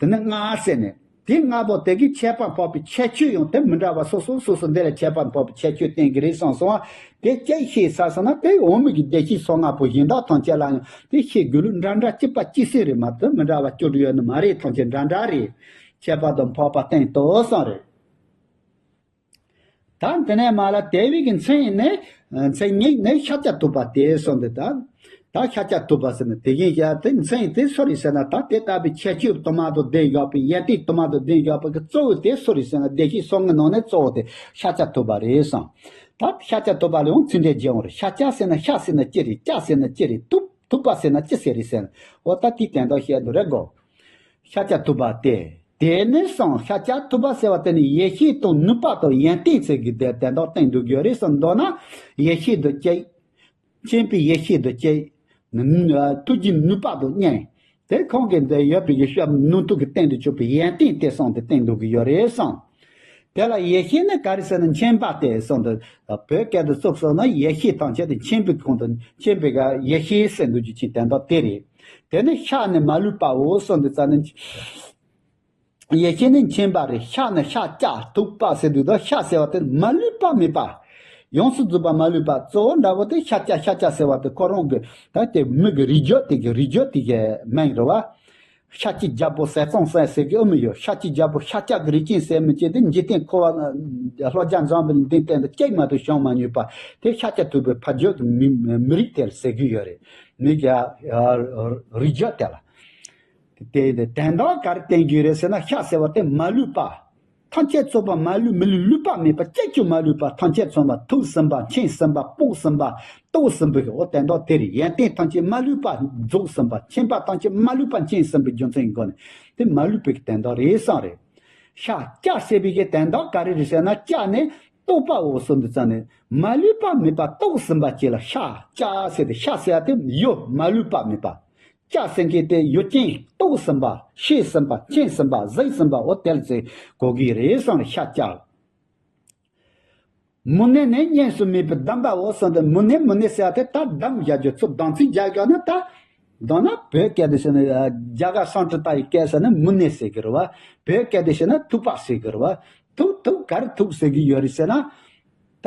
དེ་ནི་ལྔ་ཟེར་ནས། དེ་ལྔ་པོ་དེ་གི་ཁྱད་པར་འཕགས་པའི་ཁྱད་ཆོས་ཡང་དེ་མི་འདྲ་བ་སོ་སོ་སོ་སོ་འདི་ལ་ཁྱད་པར་འཕགས་པའི་ཁྱད་ཆོས་བསྟན་གྱི་རེད་གསུངས་སོང་བ། དེ་ཅི་ཤེས་ས་ཟེར་ན་དེ་འོག་མིན་གྱི་བདེ་གཤེགས་སོ་ལྔ་པོ་གཞན་དག་ཐམས་ཅད་ལ་ཡང་དེ་ཤེས་དགོས་ལུགས་འདྲ་འདྲ་གཅིག་པ་གཅིག་སེ་རེད་མ་གཏོགས་མི་འདྲ་བ་སྐྱོ་རུ་ཡོད་ནི་མ་རེད། ཐམས་ཅད་འདྲ་འདྲ་རེད། ཁྱད་པར་དུ་འཕགས་པ་བསྟན་ཏོ་གསུངས་རེད། ད་འདི་ནས་མ་ལ་དེ་བས་ཀྱི་མཚན་ནི། མཚན་ཉིད་ནི་ཤཱཀྱ་ཐུབ་པ་སྟེ་གསུངས་ཏེ་ད། ད་ཤཱཀྱ་ཐུབ་པ་ཟེར་ན་དེ་བཞིན་བཤད་དེ་མཚན་དེ་སུ་རེད་ཟེར་ན་ད་དེ་ལྟ་བུའི་ཁྱད་ཆོས་དུ་མ་དང་ལྡན་བཞག་པའི་ཡོན་ཏན་དུ་མ་དང་ལྡན་བཞག་པའི་གི་གཙོ་བོ་དེ་སུ་རེད་ཟེར་ན་བདེ་གཤེགས་སོ་ལྔའི་ནང་ནས་གཙོ་བོ་དེ་ཤཱཀྱ་ཐུབ་པ་རེད་གསུངས། ད་ཤཱཀྱ་ཐུབ་པ་ལ་ཡང་ཚིག་འགྲེལ་བརྒྱབ་ཡོང་རེད། ཤཱཀྱ་ཟེར་ན་ཤ་ཟེར་ན་ཅི་རེད། ཀྱ་ཟེར་ན་ཅི་རེད། ཐུབ་ཐུབ་པ་ཟེར་ན་ཅི་ཟེར་རེད་ཟེར་ན་འོ་ད་དེའི་དོན་དག་བཤད་འདུག་རེད་གོ། ཤཱཀྱ་ཐུབ་པ་སྟེ། དེ་ནས་སང་ཤཱཀྱ་ཐུབ་པ་ཟེར་བ་དེ་ནི་ཡེ་ཤེས་དང་ནུས་པ་དང་ཡོན་ཏན་ཟེར་གྱི་དེ་དོན་དག་བསྟན་འདུག་ཡོད་རེད་གསུངས། མདོར་ན་ཡེ་ཤེས་དང་གཅིག་མཁྱེན་པའི་ཡེ་ཤེས་དང་གཅིག་ཐུགས་རྗེའི་ནུས་པ་དང་གཉིས། དེ་ཁོང་གིས་འདི་ཡོད་པའི་ཡེ་ཤེས་ནུས་མཐུ་གི་སྟེང་དུ་གྱུར་པའི་ཡོན་ཏན་དེ་གསུངས་ཏེ་བསྟན་འདུག་ཡོད་རེད་གསུངས། དེ་ལ་ཡེ་ཤེས་ནི་ག་རེ་ཟེར་ན་མཁྱེན་པ་སྟེ་གསུངས་འདུག་བོད་སྐད་དུ་བཙུགས་སོང་ན་ཡེ་ཤེས་ཐམས་ཅད་དེ་མཁྱེན་པའི་ཁོང་དུ་མཁྱེན་པའི་ག་ཡེ་ཤེས་ཟེར་འདུག་རྒྱུ་ཅིག་དོན་དག་དེ་རེད། དེ་ནི་ཤ་ནི་མ་ལུས་པའོ་གསུངས་འདུག་ཙ་ནི། ཡེ་ཤེས་ནི་མཁྱེན་པ་རེད། ཤ་ནི་ཤ་ཀྱ་ཐུབ་པ་ཟེར་དུས་ད་ཤ་ཟེར་བ་དེ་མ་ལུས་པ་མེད་པ། ཡོངས་སུ་རྫོགས་པ་མ་ལུས་པ་གཙོ་བོ་འདྲ་བོ་དེ་ཤ་ཀྱ་ཤ་ཀྱ་ཟེར་བ་དེ་ཁོ་རང་གི་ད་དེ་མི་གི་རིགས་རྒྱུད་དེ་གི་རིགས་རྒྱུད་དེ་གི་མིང་རེད་བ། ཤ་ཀྱི་རྒྱལ་པོ་ཟས་གཙང་སྲས་ཟེར་གི་ཨ་མི་ཡོད། ཤ་ཀྱི་རྒྱལ་པོ་ཤཱཀྱ་གི་རིགས་ཅན་ཟེར་མི་ཅན་དེ་འཇིག་རྟེན་འཁོར་བ་ལྷོ་རྒྱ་འཛམ་བུ་གླིང་སྟེང་དུ་སྐྱེས་མ་ཐུབ་བྱུང་མ་མྱོང་པ་དེ་ཤཱཀྱ་ཐུབ་པའི་ཕ་རྒྱུད་ཀྱི་མི་མི་རིགས་དེ་ལ་ཟེར་གི་ཡོད་རེད། མི་གི་རིགས་རྒྱུད་དེ་ལ། དེ་དོན་དག་ག་རེ་བསྟན་གྱི་རེད་ཟེར་ན་ཤ་ཟེར་བ་དེ་མ་ལུས་པ། ཐམས་ཅད་རྫོགས་པ་མ་ལུས་མི་ལུས་ལུས་པ་མེད་པ་གཅིག་ཀྱང་མ་ལུས་པ་ཐམས་ཅད་མཚུངས་པ་ཐུགས་ཟིན་པ་མཁྱེན་ཟིན་པ་སྤོང་ཟིན་པ་རྟོགས་ཟིན་པའི་འོ་དོན་དག་དེ་རེད། ཡོན་ཏན་ཐམས་ཅད་མ་ལུས་པ་རྫོགས་ཟིན་པ་མཁྱེན་པ་ཐམས་ཅད་མ་ལུས་པ་མཁྱེན་ཟིན་པའི་རྒྱུ་མཚན་གྱི་སྒོ་ནས་དེ་མ་ལུས་པའི་དོན་དག་རེད་གསུངས་རེད། ཤ་ཀྱ་ཟེར་བའི་གི་དོན་དག་ག་རེ་རེད་ཟེར་ན་ཀྱ་ནི། རྟོགས་པའོ་གསུངས་དུས་ཙམ་ནས་མ་ལུས་པ་མེད་པ་རྟོགས་ཟིན་པ་ཅིག་ལ་ཤ་ཀྱ་ཟེར་ཏེ། ཤ་ཟེར་ཡ་དེ་ཡུལ་མ་ལུས་པ་མེད་པ། ཀྱ་ཟེར་མཁན་དེ་ཡུལ་ཅན། རྟོགས་ཟིན་པ། ཤེས་ཟིན་པ། མཁྱེན་ཟིན་པ། གཟིགས་ཟིན་པ། འོ་དེ་ལ་ཟེར་གོ་གི་རེད་གསུངས་ནས་ཤ་ཀྱ། མུ་ནེ་ནི་སྙེམས་སུ་མེད་པའི་སྡོམ་པའོ་གསུངས་ཏེ། མུ་ནེ་མུ་ནེ་ཟེར་ཡ་དེ་ད་སྡོམ་བཞག་རྒྱུ་ཚུལ་དམ་ཚིག་རྒྱག་རྒྱུ་ནི་ད། མདོར་ན་བོད་སྐད་དུ་བཤད་ན་རྒྱ་གར་སཾ་སྐྲྀ་ཏ་ཡི་སྐད་ཟེར་ན་མུ་ནེ་ཟེར་གི་རེད་བ། བོད་སྐད་དུ་བཤད་ན་ཐུབ་པ་ཟེར་གི་རེད་བ། ཐུབ་ཐུབ་ག་རེ་ཐུབ་ཟེར་གི་ཡོད་རེད་ཟེར་ན། ད་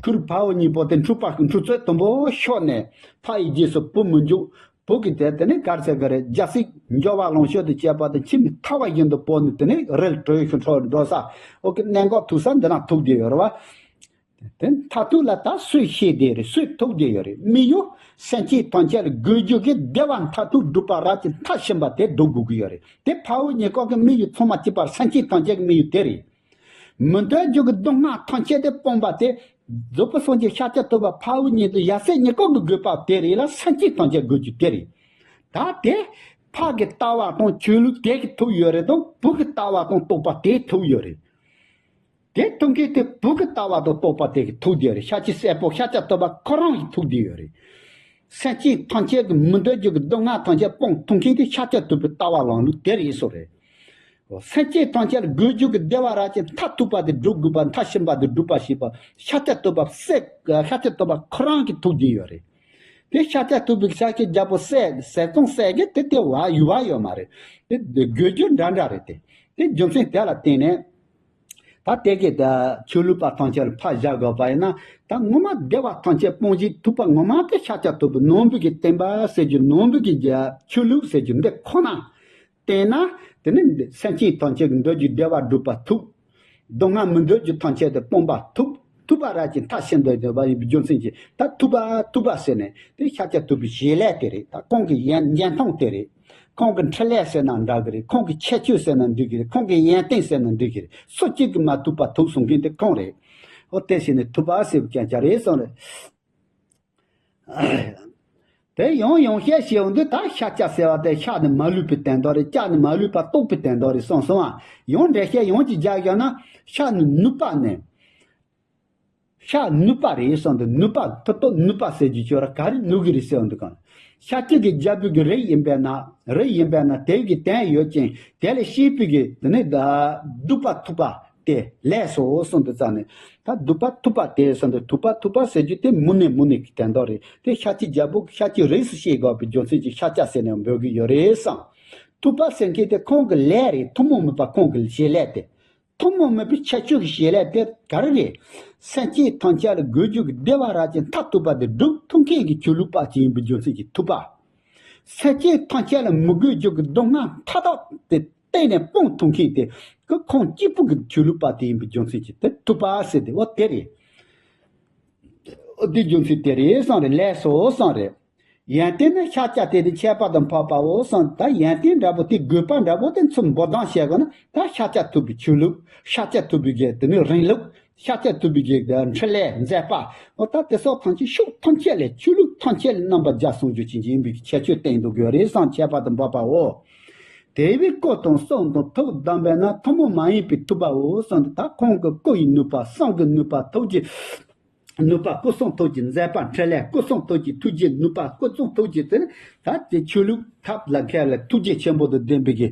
ཁུར་ཕ་བུ་གཉིས་པོ་དེ་འཁྲུག་པ་གི་འཁྲུག་རྩོད་དུམ་བུ་ཤོར་ནས་ཕ་ཡི་རྗེས་སུ་བུ་མི་འཇུག་བུ་གི་དེ་དེ་ནི་ག་རེ་ཟེར་གི་རེད། རྒྱལ་སྲིད་འབྱོར་བ་ལོངས་སྤྱོད་དང་བཅས་པ་དང་ཁྱིམ་མི་ཐར་བ་བཞིན་དུ་བོར་ནས་དེ་ནི་རིལ་གྲོལ་ཤུགས་འཕྲོ་འགྲོ་ས། འོ་གི་གནད་འགག་ཐུག་ས་འདི་ན་ཐུག་བསྡད་ཡོད་རེད་བ། དེ་མཐར་ཐུག་ལ་ད་སུས་ཤེས་བསྡད་རེད། སུས་ཐུག་བསྡད་ཡོད་རེད། མི་ཡུལ་སེམས་ཅན་ཐམས་ཅད་ལ་དགོས་རྒྱུ་གི་བདེ་བ་མཐར་ཐུག་སྒྲུབ་པ་རབ་ཀྱི་མཐའ་ཕྱིན་པ་དེ་སྒྲུབ་དགོས་ཀྱི་ཡོད་རེད། དེ་ཕ་བུ་གཉིས་ཀ་གི་དམིགས་ཡུལ་ཚང་མ་གཅིག་པར་སེམས་ཅན་ཐམས་ཅད་ཀྱི་དམིགས་ཡུལ་དེ་རེད། མི་འདོད་རྒྱུ་གི་སྡུག་བསྔལ་ཐམས་ཅད་དེ་སྤོང་བ་དེ། རྫོགས་པའི་སངས་རྒྱས་ཤཱཀྱ་ཐུབ་པ་ཕ་བུ་གཉིས་དང་ཡབ་སྲས་གཉིས་ཀ་གི་དགོས་པ་དེ་རེད་ལ། སེམས་ཅན་ཐམས་ཅད་དགོས་རྒྱུ་དེ་རེད། ད་དེ་ཕ་གི་ལྟ་བ་དང་ཆོས་ལུགས་དེ་གི་ཐུག་ཡོད་རེད་དང་། བུ་གི་ལྟ་བ་དང་རྟོགས་པ་དེ་ཐུག་ཡོད་རེད། དེ་ཐུག་མཁན་དེ་བུ་གི་ལྟ་བ་དང་རྟོགས་པ་དེ་གི་ཐུག་བསྡད་ཡོད་རེད། ཤཱཀྱའི་སྲས་པོ་ཤཱཀྱ་ཐུབ་པ་ཁོ་རང་གི་ཐུག་བསྡད་ཡོད་རེད། སེམས་ཅན་ཐམས་ཅད་ཀྱི་མི་འདོད་རྒྱུ་གི་སྡུག་བསྔལ་ཐམས་ཅད་སྤོང་ཐུབ་མཁན་དེ་ཤཱཀྱ་ཐུབ་པའི་ལྟ་བ་ལམ་ལུགས་དེ་རེད་ཟེར་རེད། སེམས་ཅན་ཐམས་ཅད་ལ་དགོས་རྒྱུ་གི་བདེ་བ་རབ་ཀྱི་མཐར་ཐུག་པ་དེ་སྒྲུབ་དགོས་པ། མཐར་ཕྱིན་པ་དེ་སྒྲུབ་པ་ཞེས་པ་ཤཱཀྱ་ཐུབ་པ་སྲས། ཤཱཀྱ་ཐུབ་པ་ཁོ་རང་གི་ཐུག་བསྡད་ཡོད་རེད། དེ་ཤཱཀྱ་ཐུབ་པའི་ཤཱཀྱའི་རྒྱལ་པོ་སྲས་ཟས་གཙང་སྲས་ཀྱི་དེ་དེ་བ་ཡུལ་བ་ཡོད་མ་རེད། དེ་དེ་དགོས་རྒྱུ་འདྲ་འདྲ་རེད། དེ་དེ་རྒྱུ་མཚན་དེ་ལ་བརྟེན་ནས། ད་དེ་གི་ད་ཆོས་ལུགས་པ་ཐམས་ཅད་ལ་ཕར་བཞག་དགོས་པ་ཡིན་ན། ད་ངོ་མ་བདེ་བ་ཐམས་ཅད་སྤོང་བྱེད་ཐུབ་པ་ངོ་མ་དེ་ཤཱཀྱ་ཐུབ་པའི་ནང་པའི་གི་བསྟན་པ་ཟེར་རྒྱུ། ནང་པའི་གི་རྒྱ་ཆོས་ལུགས་ཟེར་རྒྱུ་འདི་ཁོ་ན་བསྟེན་ན། དེ་ནི་སེམས་ཅན་ཐམས་ཅད་ཀྱི་འདོད་རྒྱུ་བདེ་བ་སྒྲུབ་པ་ཐུབ། སྡུག་བསྔལ་མི་འདོད་རྒྱུ་ཐམས་ཅད་དེ་སྤོང་བ་ཐུབ། ཐུབ་པ་རབ་ཀྱི་མཐར་ཕྱིན་པ་ཡིན་པ་ཡིན་པའི་རྒྱུ་མཚན་གྱིས། ད་ཐུབ་པ་ཐུབ་པ་ཟེར་ནས་དེ་ཤཱཀྱ་ཐུབ་པའི་བྱེད་ལས་དེ་རེད། ད་ཁོང་གི་ཡན་ཡན་ཐང་དེ་རེད། ཁོང་གི་འཕྲིན་ལས་ཟེར་ན་འདྲ་གི་རེད། ཁོང་གི་ཁྱད་ཆོས་ཟེར་ན་འགྲིག་གི་རེད། ཁོང་གི་ཡོན་ཏན་ཟེར་ན་འགྲིག་གི་རེད། སུ་གཅིག་གིས་མ་ཐུབ་པ་ཐུབ་གསུང་མཁན་དེ་ཁོང་རེད། འོ་དེ་བྱས་ནས་ཐུབ་པ་ཟེར་བའི་སྐད་ཆ་རེད་གསུངས་རེད། དེ་ཡང་ཡང་བཤད་བཤད་འོང་དུས། ད་ཤཱཀྱ་ཟེར་བ་དེ་ཤ་ནི་མ་ལུས་པའི་དོན་དག་རེད། ཀྱ་ནི་མ་ལུས་པ་རྟོགས་པའི་དོན་དག་རེད་གསུངས་སོང་ཨ། ཡང་འགྲེལ་བཤད་ཡང་ཅིག་རྒྱག་བཞག་ན། ཤ་ནི་ནུས་པ་ནི། ཤ་ནུས་པ་རེད་གསུངས་འདུག་ནུས་པ་ཐུབ་ཐུབ་ནུས་པ་ཟེར་རྒྱུ་ཅིག་ཡོད་ར། ག་རེ་ནུས་ཀྱི་རེད་ཟེར་འདུག་གམ། ཤཱཀྱ་གི་རྒྱལ་པོ་གི་རིགས་ཡིན་པས་ན། རིགས་ཡིན་པས་ན་དེ་གི་དོན་ཡོད་ཅིང་། དེ་ལས་སྐྱེས་པའི་གི་དེ་ནི་ད་སྡུག་པ་ཐུབ་པ་དེ་ལས་སོ་གསུངས་འདུག་ཙང་ནས། ད་སྡུག་པ་ཐུབ་པ་དེ་གསུངས་འདུག་ཐུབ་པ་ཐུབ་པ་ཟེར་རྒྱུ་དེ་མུ་ནེ་མུ་ནེ་གི་དོན་དག་རེད། དེ་ཤཱཀྱའི་རྒྱལ་པོ་ཤཱཀྱའི་རིགས་སུ་སྐྱེས་དགོས་པའི་རྒྱུ་མཚན་གྱིས་ཤཱཀྱ་ཟེར་ནས་འབོད་ཀྱི་ཡོད་རེད་གསུངས། ཐུབ་པ་ཟེར་མཁན་དེ་ཁོང་གི་ལས་རེད། ཐུན་མོང་མིན་པ་ཁོང་གི་བྱེད་ལས་དེ། ཐུན་མོང་མིན་པའི་ཁྱད་ཆོས་ཀྱི་བྱེད་ལས་དེ་ག་རེ་རེད། སེམས་ཅན་ཐམས་ཅད་ལ་དགོས་རྒྱུ་གི་བདེ་བ་རབ་ཀྱི་མཐར་ཐུག་པ་དེ་སྒྲུབ་ཐུབ་མཁན་གྱི་ཆོས་ལུགས་པ་ཅིག་ཡིན་པའི་རྒྱུ་མཚན་གྱིས་ཐུབ་པ། སེམས་ཅན་ཐམས་ཅད་ལ་མི་དགོས་རྒྱུ་གི་སྡུག་བསྔལ་མཐའ་དག་དེ་གཏན་ནས་སྤོང་ཐུབ་མཁན་དེ་ཁོ་ཁོང་གཅིག་པུ་གི་ཆོས་ལུགས་པ་དེ་ཡིན་པའི་རྒྱུ་མཚན་གྱིས་དེ་ཐུབ་པ་ཟེར་དེ། འོ་དེ་རེད། འོ་དེ་རྒྱུ་མཚན་དེ་རེད་གསུངས་རེད། ལས་སོ་གསུངས་རེད། ཡོན་ཏན་ནི་ཤཱཀྱ་དེ་དེ་ཁྱད་པར་དུ་འཕགས་པའོ་གསུངས། ད་ཡོན་ཏན་འདྲ་པོ་དེ་དགོས་པ་འདྲ་པོ་དེ་ཚུར་འབུལ་སྟངས་བཤད་དགོས་ན། ད་ཤཱཀྱ་ཐུབ་པའི་ཆོས་ལུགས། ཤཱཀྱ་ཐུབ་པའི་གི་དེ་ནི་རིང་ལུགས། ཤཱཀྱ་ཐུབ་པའི་གི་འཕྲིན་ལས་མཛད་པ། འོ་ད་དེ་སོགས་ཐམས་ཅད་ཕྱོགས་ཐམས་ཅད་ལས་ཆོས་ལུགས་ཐམས་ཅད་ལས་རྣམ་པར་རྒྱལ་གསུང་རྒྱུ་ཅན་ཡིན་པའི་ཁྱད་ཆོས་བསྟན་འདུག་ཡོད་རེད་གསུངས། ཁྱད་པར་དུ་འཕགས་པའོ། དེ་བས་སྐུ་དང་གསུང་དང་ཐུགས་བསྡམས་པས་ན། ཐུན་མོང་མ་ཡིན་པའི་ཐུབ་པའོ་གསུངས་ཏེ། ད་ཁོང་གི་སྐུ་ཡི་ནུས་པ། གསུང་གི་ནུས་པ། ཐུགས་ཀྱི་ནུས་པ། སྐུ་གསུང་ཐུགས་ཀྱི་མཛད་པ། འཕྲིན་ལས། སྐུ་གསུང་ཐུགས་ཀྱི་ཐུགས་རྗེའི་ནུས་པ། སྐུ་གསུང་ཐུགས་ཀྱི་དེ་ནི་ད་དེ་ཆོས་ལུགས་ཐབས་ལ་མཁས་པའི་ཐུགས་རྗེ་ཆེན་པོ་དང་ལྡན་པའི་གི་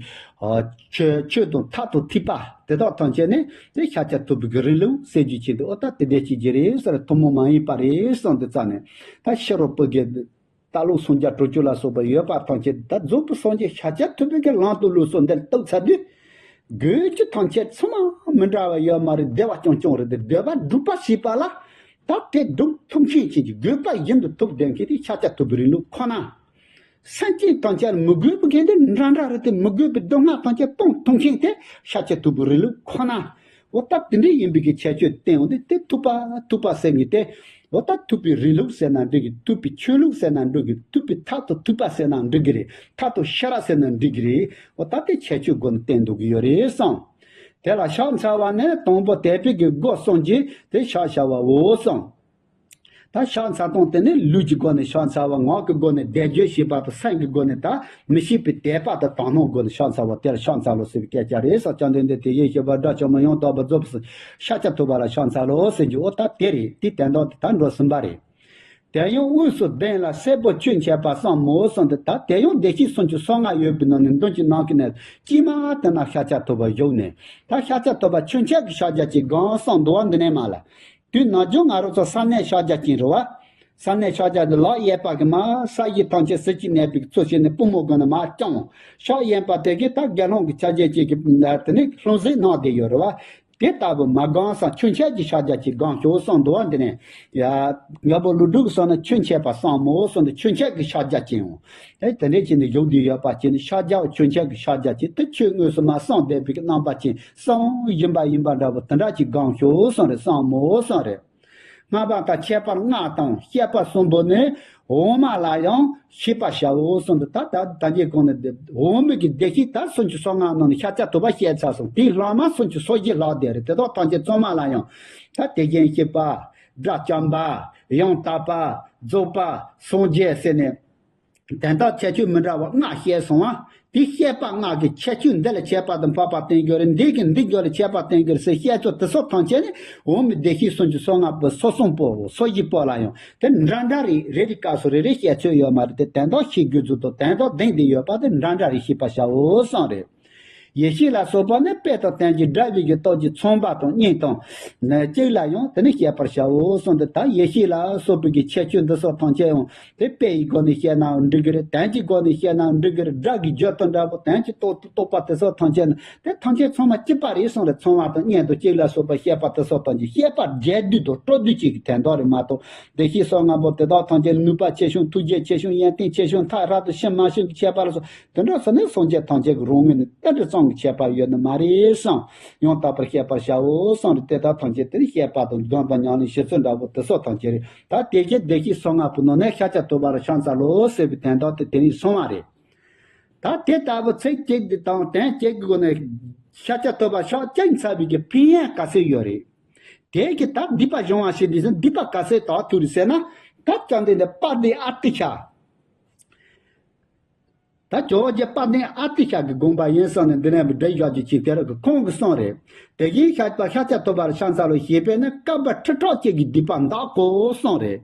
ཆོས། ཆོས་དང་ཐབས་དང་ཐེག་པ་དེ་དག་ཐམས་ཅད་ནི་དེ་ཤཱཀྱ་ཐུབ་པའི་གི་རིང་ལུགས་ཟེར་རྒྱུ་ཅན་དེ། འོ་ད་དེ་འདྲ་ཅིག་གི་རེད་ཟེར། ཐུན་མོང་མ་ཡིན་པ་རེད་གསུངས་ཏེ་ཙ་ནས། ད་ཕྱི་རོལ་པོ་གི་ལྟ་ལོག་སངས་རྒྱས་དྲུག་ཅུ་ལ་སོགས་པ་ཡོད་པ་ཐམས་ཅད་ད་རྫོགས་པའི་སངས་རྒྱས་ཤཱཀྱ་ཐུབ་པའི་གི་ལམ་དུ་ལུས་སོ་འདིར་གཏུགས་ཚར་དུས། དགོས་རྒྱུ་ཐམས་ཅད་ཚང་མ་མི་འདྲ་བ་ཡོད་མ་རེད། བདེ་བ་རྐྱང་རྐྱང་རེད་དེ། བདེ་བ་སྒྲུབ་པ་ཞེས་པ་ལ་ད་དེ་སྒྲུབ་ཐུབ་མཁན་ཅན་གྱི་དགོས་པ་བཞིན་དུ་ཐུབ་བསྡད་མཁན་དེ་ཤཱཀྱ་ཐུབ་པའི་རིང་ལུགས་ཁོ་ན། སེམས་ཅན་ཐམས་ཅད་ལ་མི་དགོས་པའི་མཁན་དེ་འདྲ་འདྲ་རེད་དེ། མི་དགོས་པའི་སྡུག་བསྔལ་ཐམས་ཅད་སྤོང་ཐུབ་མཁན་དེ་ཤཱཀྱ་ཐུབ་པའི་རིང་ལུགས་ཁོ་ན། འོ་ད་དེ་འདྲ་ཡིན་པའི་གི་ཁྱད་ཆོས་བསྟན་འོང་དུས་དེ་ཐུབ་པ་ཐུབ་པ་ཟེར་མཁན་དེ། འོ་ད་ཐུབ་པའི་རིང་ལུགས་ཟེར་ན་འགྲིག་གི། ཐུབ་པའི་ཆོས་ལུགས་ཟེར་ན་འགྲིག་གི། ཐུབ་པའི་ཐབས་དང་ཐུབ་པ་ཟེར་ན་འགྲིག་གི་རེད། ཐབས་དང་ཤེས་རབ་ཟེར་ན་འགྲིག་གི་རེད། འོ་ད་དེ་ཁྱད་ཆོས་སྒོ་ནས་བསྟན་འདུག་གི་ཡོད་རེད་གསུངས། དེ་ལ་ཕྱག་འཚལ་བ་ནི་དང་པོ་དད་པའི་གི་སྒོ་གསུམ་གྱིས་དེ་ཕྱག་བྱ་བའོ་གསུངས། ད་ཕྱག་འཚལ་སྟངས་དེ་ནི་ལུས་ཀྱི་སྒོ་ནས་ཕྱག་འཚལ་བ། ངག་གི་སྒོ་ནས་བཟླས་བརྗོད་བྱེད་པ་དང་། སེམས་ཀྱི་སྒོ་ནས་ད་མི་ཤེས་པའི་དད་པ་དང་དག་སྣང་སྒོ་ནས་ཕྱག་འཚལ་བ་དེ་ལ་ཕྱག་འཚལ་ལོ་ཟེར་བའི་སྐད་ཆ་རེད་ཟེར། བཅོམ་ལྡན་འདས་དེ་བཞིན་གཤེགས་པ་དགྲ་བཅོམ་པ་ཡང་དག་པར་རྫོགས་པའི་ཤཱཀྱ་ཐུབ་པ་ལ་ཕྱག་འཚལ་ལོ་ཟེར་རྒྱུ། འོ་ད་དེ་རེད། དེ་དོན་དག་དེ་ད་འགྲོ་ཟིན་པ་རེད། དེ་ཡང་དབུས་སུ་གདན་ལ་སྲས་པོ་ཁྱུ་མཆེད་པ་གསུམ་མོ་གསུངས་ཏེ། ད་དེ་ཡང་བདེ་གཤེགས་སུམ་ཅུ་སོ་ལྔ་ཡོད་པའི་ནང་ནས་མདུན་གྱི་ནང་གི་ནས་དཀྱིལ་མ་དེ་ན་ཤཱཀྱ་ཐུབ་པ་བཞུགས་ནས། ད་ཤཱཀྱ་ཐུབ་པ་ཁྱུ་མཆེད་ཀྱི་ཕྱག་རྒྱ་ཅན་སྒང་གསུམ་འདུག་པ། འདི་ནས་མར་ལ། དུས་ནམ་རྒྱུན་ང་རང་ཚོ་ས་གནས་ཕྱག་རྒྱ་ཅན་རེད་པ། ས་གནས་ཕྱག་རྒྱ་དེ་ལག་གཡས་པ་གིས་མར་ས་གཞི་ཐམས་ཅད་ཟིལ་གྱིས་གནོན་པའི་ཚུལ་བྱས་ནས་པུས་མོ་སྒང་ནས་མར་བརྐྱངས། ཕྱག་གཡོན་པ་དེ་གིས་ད་དགེ་སློང་གི་ཕྱག་རྒྱ་ཅན་གྱི་དེ་ནས་ལྷུང་བཟེད་གནང་བསྡད་ཡོད་རེད་པ། དེ་ལྟ་བུ་མ་སྒང་གསུམ། ཁྱུ་མཆེད་ཀྱི་ཕྱག་རྒྱ་ཅན་སྒང་གསུམ་འདུག་པ། འདི་ནས་ཡ། ཡག་པོ་ལོ་དྲུག་གསུམ་ན་ཁྱུ་མཆེད་པ་གསུམ་མོ་གསུངས་ཏེ། ཁྱུ་མཆེད་ཀྱི་ཕྱག་རྒྱ་ཅན་འོང་། ཨེ། དེ་འདྲ་བྱས་ནས་བཞུགས་བསྡད་ཡོད་པ་ཅན་ནི་ཕྱག་རྒྱ་ཁྱུ་མཆེད་ཀྱི་ཕྱག་རྒྱ་ཅན་དེ་ཆོས་དངོས་སུ་མར་གསུངས་བསྡད་པའི་རྣམ་པ་ཅན་གསུམ་ཡིན་པ་ཡིན་པ་འདྲ་པོ་དེ་འདྲ་ཅིག་སྒང་གསུམ་རེད། གསུམ་མོ་གསུམ་རེད། སྔགས་པ་དང་ཁྱད་པར་སྔགས་དང་བཅས་པ་གསུམ་པོ་ནི་འོག་མ་ལ་ཡང་ཤེས་པར་བྱའོ་གསུངས་ཏེ། ད་ད་ད་གིན་གོང་ནས་འོག་མིན་གྱི་བདེ་གཤེགས་ད་སུམ་ཅུ་སོ་ལྔ་ནང་ནས་ཤཱཀྱ་ཐུབ་པ་བཤད་ཚར་སོང་། དེའི་ལྷག་མ་སུམ་ཅུ་སོ་བཞི་ལྷག་བསྡད་རེད། དེ་དག་ཐམས་ཅད་ཚང་མ་ལ་ཡང་ད་དེ་བཞིན་གཤེགས་པ། དགྲ་བཅོམ་པ། ཡང་དག་པ། རྫོགས་པ། སངས་རྒྱས་ཟེར་ནས། དོན་དག་ཁྱད་ཆོས་མི་འདྲ་བ་ལྔ་བཤད་སོང་བ། དེ་བཤད་པ་ལྔ་གི་ཁྱད་ཆོས་འདི་ལ་ཁྱད་པར་དུ་འཕགས་པ་བསྟན་རྒྱུ་རེད། འདི་གིས་འདི་རྒྱུད་ལ་ཁྱད་པར་བསྟན་རྒྱུ་རེད་ཟེར་བཤད་ཚུལ་དེ་ཚོ་ཐམས་ཅད་ནི་འོག་མིན་བདེ་གཤེགས་སུམ་ཅུ་སོ་ལྔ་པོ། སོ་གསུམ་པོ། སོ་བཞི་པོ་ལ་ཡང་དེ་འདྲ་འདྲ་རེད། རེ་རེ་སྐབས་སུ་རེ་རེ་བཤད་ཚུལ་ཡོད་མ་རེད། དེ་དོན་དག་ཤེས་རྒྱུ་ཚོ་དང་དོན་དག་ལྡན་བསྡད་ཡོད་པ་དེ་འདྲ་འདྲ་རེ་ཤེས་པར་བྱའོ་གསུངས་རེད། ཡེ་ཤེས་ལ་སོགས་པ་ནི་དཔེ་དང་དོན་གྱི་སྒྲ་བཞིན་གྱི་སྟོབས་ཀྱིས་མཚོན་པ་དང་སྙན་དང་ནི་གཅིག་ལ་ཡང་དེ་ནི་བཤད་པར་བྱའོ་གསུངས་ཏེ། ད་ཡེ་ཤེས་ལ་སོགས་པའི་གི་ཁྱད་ཆོས་འདི་སོགས་ཐམས་ཅད་ཡང་དེ་དཔེ་ཡི་སྒོ་ནས་བཤད་ནའང་འགྲིག་གི་རེད། དོན་གྱི་སྒོ་ནས་བཤད་ནའང་འགྲིག་གི་རེད། སྒྲ་གི་བརྗོད་དོན་འདྲ་པོ། དོན་གྱི་རྟོགས་རྟོགས་པ་དེ་སོགས་ཐམས་ཅད་ནི་དེ་ཐམས་ཅད་ཚང་མ་གཅིག་པ་རེད་གསུངས་རེད། མཚོན་པ་དང་སྙན་དང་གཅིག་ལ་སོགས་པ་བཤད་པ་དེ་སོགས་ཐམས་ཅད་བཤད་པ་རྒྱས་བསྡུས་དང་སྤྲོས་བསྡུས་གཅིག་གི་དོན་དག་རེད་མ་གཏོགས། བདེ་གཤེགས་སོ་ལྔ་པོ་དེ་དག་ཐམས་ཅད་ནུས་པ་ཆེ་ཆུང་། ཐུགས་རྗེ་ཆེ་ཆུང་། ཡོན་ཏན་ཆེ་ཆུང་། མཐར་ཐུག་ཏུ་ཤི་མ་ཤི་གི་ཁྱད་པར་ལ་སོགས། དེ་འདྲ་སོགས་ནི་སངས་རྒྱས་ཐམས་ཅད་ཀྱི་རང་ངོས་ནས་དེ་འདྲ་ཙམ་གྱི་ཁྱད་པར་ཡོད་ནི་མ་རེད་བསམ། ཡང་དག་པར་བཤད་པར་བྱའོ་གསུངས་རེད། དེ་དག་ཐམས་ཅད་དེ་ནི་བཤད་པ་དང་སྡོམ་དང་ཉམས་ལེན་བྱེད་ཚུལ་འདྲ་པོ་དེ་སོགས་ཐམས་ཅད་རེད། ད་དེ་བཞིན་བདེ་གཤེགས་སོ་ལྔ་པོའི་ནང་ནས་ཤཱཀྱ་ཐུབ་པ་ལ་ཕྱག་འཚལ་ལོ་ཟེར་བའི་དོན་དག་དེ་དེ་ནས་གསུངས་པ་རེད། ད་དེ་ལྟ་བུ་ཚིག་གཅིག་དེ་དང་དོན་གཅིག་གི་སྒོ་ནས་ཤཱཀྱ་ཐུབ་པ་ཕྱག་བཅིངས་འཚལ་བའི་གི་ཕན་ཡོན་ག་ཚོད་ཡོད་རེད། དེ་གི་ད་སྡིག་པ་སྦྱོང་བ་ཞིག་འདི་ཚོ་སྡིག་པ་ག་ཚོད་དག་ཐུབ་རེད་ཟེར་ན། ད་བཅོམ་ལྡན་འདས་དཔལ་ལྡན་ཨ་ཏི་ཤ། ད་ཇོ་བོ་རྗེ་དཔལ་ལྡན་ཨ་ཏི་ཤ་གི་དགོངས་པ་ཡིན་བསམ་ནས་འདི་ནས་འགྲེལ་བཞག་རྒྱུ་ཅིག་དེ་རུ་གི་ཁོང་གིས་གསུངས་རེད། དེ་བཞིན་གཤེགས་པ་ཤཱཀྱ་ཐུབ་པ་ལ་ཕྱག་འཚལ་ལོ་ཞེས་པས་ནི་བསྐལ་པ་ཁྲི་ཕྲག་གཅིག་གི་སྡིག་པ་འདག་གོ་གསུངས་རེད།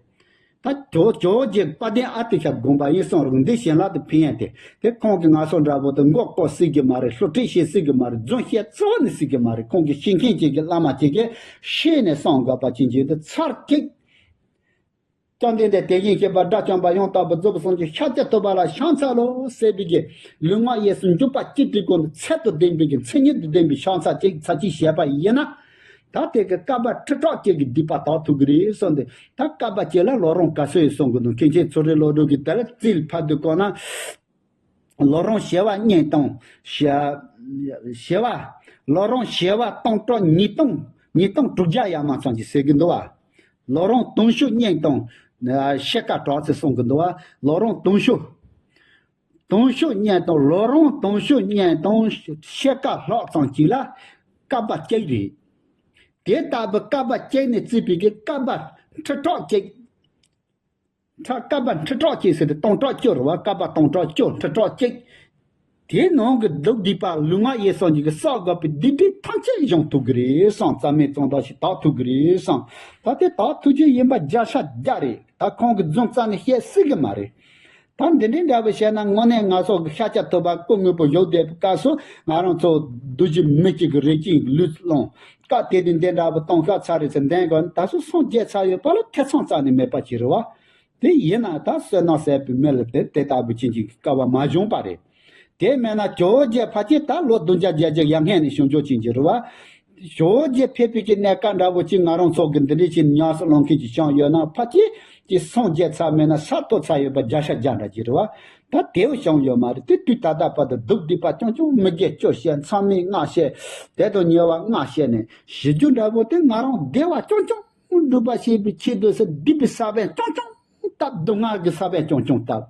ད་ཇོ་ཇོ་བོ་རྗེ་དཔལ་ལྡན་ཨ་ཏི་ཤ་དགོངས་པ་ཡིན་གསུངས་རེད། འདི་བྱིན་རླབས་དང་ཕན་ཡོན་དེ་དེ་ཁོང་གིས་ང་ཚོ་འདྲ་པོ་དེ་མགོ་སྐོར་སྲིད་ཀྱི་མ་རེད། བསླུ་བྲིད་བྱེད་སྲིད་ཀྱི་མ་རེད། རྫུན་བཤད་རྩ་བ་ནས་སྲིད་ཀྱི་མ་རེད། ཁོང་གིས་ཤེས་མཁན་ཅིག་གིས་བླ་མ་ཅིག་གིས་ཤེས་ནས་གསུང་དགོས་པ་ཅན་ཅིག་འདི་ཚར་གཅིག་བཅོམ་ལྡན་འདས་དེ་བཞིན་གཤེགས་པ་དགྲ་བཅོམ་པ་ཡང་དག་པར་རྫོགས་པའི་སངས་རྒྱས་ཤཱཀྱ་ཐུབ་པ་ལ་ཕྱག་འཚལ་ལོ་ཟེར་བའི་གི་ལུས་ངག་ཡིད་གསུམ་འཇུག་པ་གཅིག་གི་སྒོ་ནས་ཚད་དང་ལྡན་པའི་གི་མཚན་ཉིད་དང་ལྡན་པའི་ཕྱག་འཚལ་ཅིག་ཚར་གཅིག་བྱས་པ་ཡིན་ན། ད་དེ་གི་བསྐལ་པ་ཁྲི་ཕྲག་གཅིག་གི་སྡིག་པ་དག་ཐུབ་ཀྱི་རེད་གསུངས་ཏེ། ད་བསྐལ་པ་གཅིག་ལ་ལོ་རིམ་ག་ཚོད་ཡོད་གསུང་གི་འདུག་མཁན་ཆེན་མཚུར་རིགས་བློ་གྲོས་ཀྱིས་དེ་ལ་རྩིས་ཕབ་དུས་གོ་ན། ལོ་རིམ་བྱེ་བ་གཉིས་དང་། བྱེ་བྱེ་བ། ལོ་རིམ་བྱེ་བ་སྟོང་ཕྲག་ཉིས་སྟོང་། ཉིས་སྟོང་དྲུག་བརྒྱ་ཡར་མར་ཙམ་ཅིག་ཟེར་གྱི་འདུག་བ། ལོ་རིམ་དུང་ཕྱུར་གཉིས་དང་ཕྱེད་ཀ་གྲངས་ཚད་གསུང་གི་འདུག་བ། ལོ་རིམ་དུང་ཕྱུར། དུང་ཕྱུར་གཉིས་དང་། ལོ་རིམ་དུང་ཕྱུར་གཉིས་དང་ཕྱེད་ཀ་ལྷག་ཙམ་ཅིག་ལ་བསྐལ་པ་གཅིག་རེད། དེ་ལྟ་བུ་བསྐལ་པ་གཅིག་ནས་བརྩིས་པའི་གི་བསྐལ་པ་ཁྲི་ཕྲག་གཅིག་ཁྲ་བསྐལ་པ་ཁྲི་ཕྲག་གཅིག་ཟེར་ཏེ་སྟོང་ཕྲག་བཅུ་རེད་བ། བསྐལ་པ་སྟོང་ཕྲག་བཅུ། ཁྲི་ཕྲག་གཅིག་དེའི་ནང་གི་སྡིག་སྡིག་པ་ལུས་ངག་ཡིད་གསུམ་གྱི་བསགས་དགོས་པའི་སྡིག་སྒྲིབ་ཐམས་ཅད་སྦྱོང་ཐུབ་ཀྱི་རེད་བསམ། རྩ་མེད་གཙང་དག་ཞིག་དག་ཐུབ་ཀྱི་རེད་བསམ། ད་དེ་དག་ཐུབ་རྒྱུ་ཡིན་པ་བརྒྱ་ཆ་བརྒྱ་རེད། ད་ཁོང་གིས་རྫུན་རྩ་ནས་བཤད་སྲིད་ཀྱི་མ་རེད། ད་འདི་འདྲའི་འདྲ་བོ་བཤད་ན། དངོས་གནས་ང་ཚོ་གི་ཤཱཀྱ་ཐུབ་པ་སྐུ་དངོས་པོ་བཞུགས་བསྡད་པའི་སྐབས་སུ་ང་རང་ཚོ་རྡོ་རྗེ་མི་གཅིག་གི་རིགས་གཅིག་ལུས་སློང་། སྐབས་དེ་དུས་འདི་འདྲ་བོ་གཏོང་ཤག་ཚར་རེད་ཟེར་འདོན་དགོས་ན། ད་གཟོད་སངས་རྒྱས་ཚར་ཡོད་པ་ལ་ཐེ་ཚོམ་རྩ་ནས་མེད་པ་ཅིག་རེད་བ། དེ་ཡིན་ན་ད་བསོད་ནམས་ཟད་པའི་མི་ལ་དེ་དེ་ལྟ་བུ་ཅན་གྱི་སྐལ་བ་མ་བྱུང་པ་རེད། དེ་མེད་ན་ཇོ་བོ་རྗེ་ཕལ་ཆེར་ད་ལོ་བདུན་བརྒྱ་བརྒྱད་བརྒྱ་ཡར་སྔོན་ནས་བྱུང་ཆོག་ཅན་གྱི་རེད་བ། ཇོ་བོ་རྗེ་ཕེབས་པའི་གི་གནས་སྐབས་འདྲ་བོ་ཅིག་ང་རང་ཚོ་གི་འདི་འདྲའི་ཅིག་ཉམས་སུ་བླང་མཁན་ཅིག་བྱུང་ཡོད་ན། ཕལ་ཆེར་ཅིག་སངས་རྒྱས་ཚར་མེད་ན་ས་ཐོབ་ཚར་ཡོད་པ་བརྒྱ་ཆ་བརྒྱ་འདྲ་ཅིག་རེད་བ། ད་དེ་བོ་བྱུང་ཡོད་མ་རེད། དེ་དུས་ད་ལྟ་བར་དུ་སྡིག་སྡིག་པ་རྐྱང་རྐྱང་མི་དགེ་བཅུ་བཤད། མཚམས་མེད་ལྔ་བཤད། དེ་དང་ཉེ་བ་ལྔ་བཤད་ནས་བྱེད་རྒྱུ་འདྲ་བོ་དེ། ང་རང་བདེ་བ་རྐྱང་རྐྱང་སྒྲུབ་པ་བྱེད་པའི་ཆེད་དུ་ཟེར་སྡིག་པའི་ས་བོན་རྐྱང་རྐྱང་བཏབ། སྡུག་བསྔལ་གྱི་ས་བོན་རྐྱང་རྐྱང་བཏབ།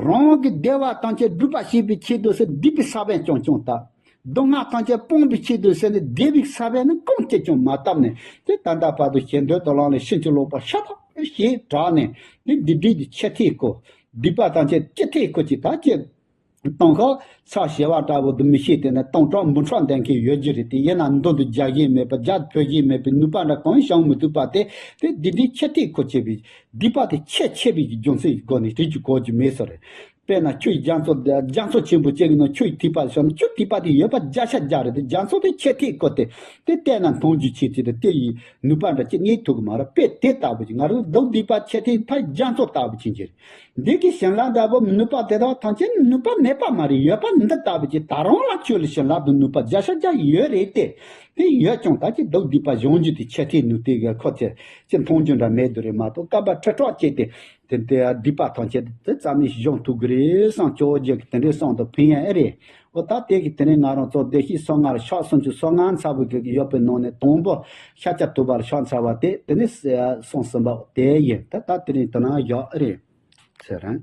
རང་གི་བདེ་བ་ཐམས་ཅད་སྒྲུབ་པ་བྱེད་པའི་ཆེད་དུ་ཟེར་སྡིག་པའི་ས་བོན་རྐྱང་རྐྱང་བཏབ། སྡུག་བསྔལ་ཐམས་ཅད་སྤོང་བའི་ཆེད་དུ་ཟེར་ནས་བདེ་བའི་ས་བོན་ནི་གང་གཅིག་ཀྱང་མ་བཏབ་ནས། དེ་ད་ལྟ་བར་དུ་ཞེ་འདོད་དང་བླངས་ནས་ཕྱིན་ཅི་ལོག་པར་ཤ་སྟག་ཞེས་དྲག་ནས་ནི་སྡིག་སྒྲིབ་ཀྱི་ཆེ་ཐིག་གོ། སྡིག་པ་དང་བཅས་ཆེ་ཐིག་གོ་ཅིག་ད་ཅི། སྟོང་ཁ་ཚ་ཞེ་བ་འདྲ་བོ་དུ་མི་ཤེས་དེ་ན་སྟོང་ཕྲག་འབུམ་ཕྲག་འདེང་མཁན་ཡོད་ཀྱི་རེད་དེ། ཡིན་ན་མདུན་དུ་རྒྱག་ཤེས་མེད་པ་རྒྱག་ཕོད་ཤེས་མེད་པའི་ནུས་པ་འདྲ་གང་བྱུང་མི་ཐུབ་པ་དེ་དེ་སྡིག་སྒྲིབ་ཆེ་ཐིག་གོ་ཅེས་པའི་སྡིག་པ་དེ་ཆེ་ཆེ་བའི་རྒྱུ་མཚན་གྱི་སྒོ་ནས་དེ་ཅིག་གོ་རྒྱུ་མེད་ས་རེད། དཔེར་ན་ཁྱོད་རྒྱ་མཚོ་རྒྱ་མཚོ་ཆེན་པོ་ཅིག་གི་ནང་ཁྱོད་ཐིགས་པ་ཤོར་ན་ཁྱོད་ཐིགས་པ་དེ་ཡོད་པ་བརྒྱ་ཆ་བརྒྱ་རེད་དེ། རྒྱ་མཚོ་དེ་ཆེ་ཐིག་གོ་དེ་དེ་བལྟས་ན་མཐོང་རྒྱུ་ཆེ་ཆེ་དེ་དེ་ཡི་ནུས་པ་འདྲ་ཅི་རྙེད་ཐུབ་གི་མ་རེད། དཔེ་དེ་ལྟ་བུ་ཅིག་ང་རང་སྡུག་སྡིག་པ་ཆེ་ཐིག་ཕ་རྒྱ་མཚོ་ལྟ་བུ་ཅིག་གྱུར། འདི་གི་བྱིན་རླབས་འདྲ་བོ་ནུས་པ་དེ་དག་ཐམས་ཅད་ནུས་པ་མེད་པ་མ་རེད། ཡོད་པ་འདི་ལྟ་བུ་ཅིག་ད་རུང་ལ་ཁྱོད་ལ་བྱིན་རླབས་དང་ནུས་པ་བརྒྱ་ཆ་བརྒྱ་ཡོད་རེད་དེ། དེ་ཡོད་ཀྱང་ད་ཅི་སྡུག་སྡིག་པ་སྦྱོང་རྒྱུ་དེ་ཆེ་ཐིག་ནུས་དེ་གི་ཁོ་ཚེ་ཅི་མཐོང་རྒྱུ་འདྲ་མེད་དུ་རེད་མ་གཏོགས། སྐབས་ཁྲི་ཕྲག་བཅད་དེ་དེ་དེ་སྡིག་པ་ཐམས་ཅད་དེ་རྩ་མེད་སྦྱོང་ཐུབ་གི་རེད་བསམ་ཅོག་རྒྱུ་གི་དེ་འདྲའི་བསམ་དུ་ཕན་ཡ་ཨེ་རེད། འོ་ད་དེ་གི་དེ་ནས་ང་རང་ཚོ་བདེ་སྐྱིད་སོ་ལྔ་ལ་ཕྱག་སུམ་ཅུ་སོ་ལྔ་ཚར་བུ་གི་ཡོད་པའི་ནང་ནས་དང་པོ་ཤཱཀྱ་ཐུབ་པ་ལ་ཕྱག་འཚལ་བ་དེ་དེ་ནས་གསུངས་ཟིན་པ་དེ་ཡིན། ད་ད་དེ་ནས་དེ་ན་ཡོད་ཨེ་རེད་ཟེར།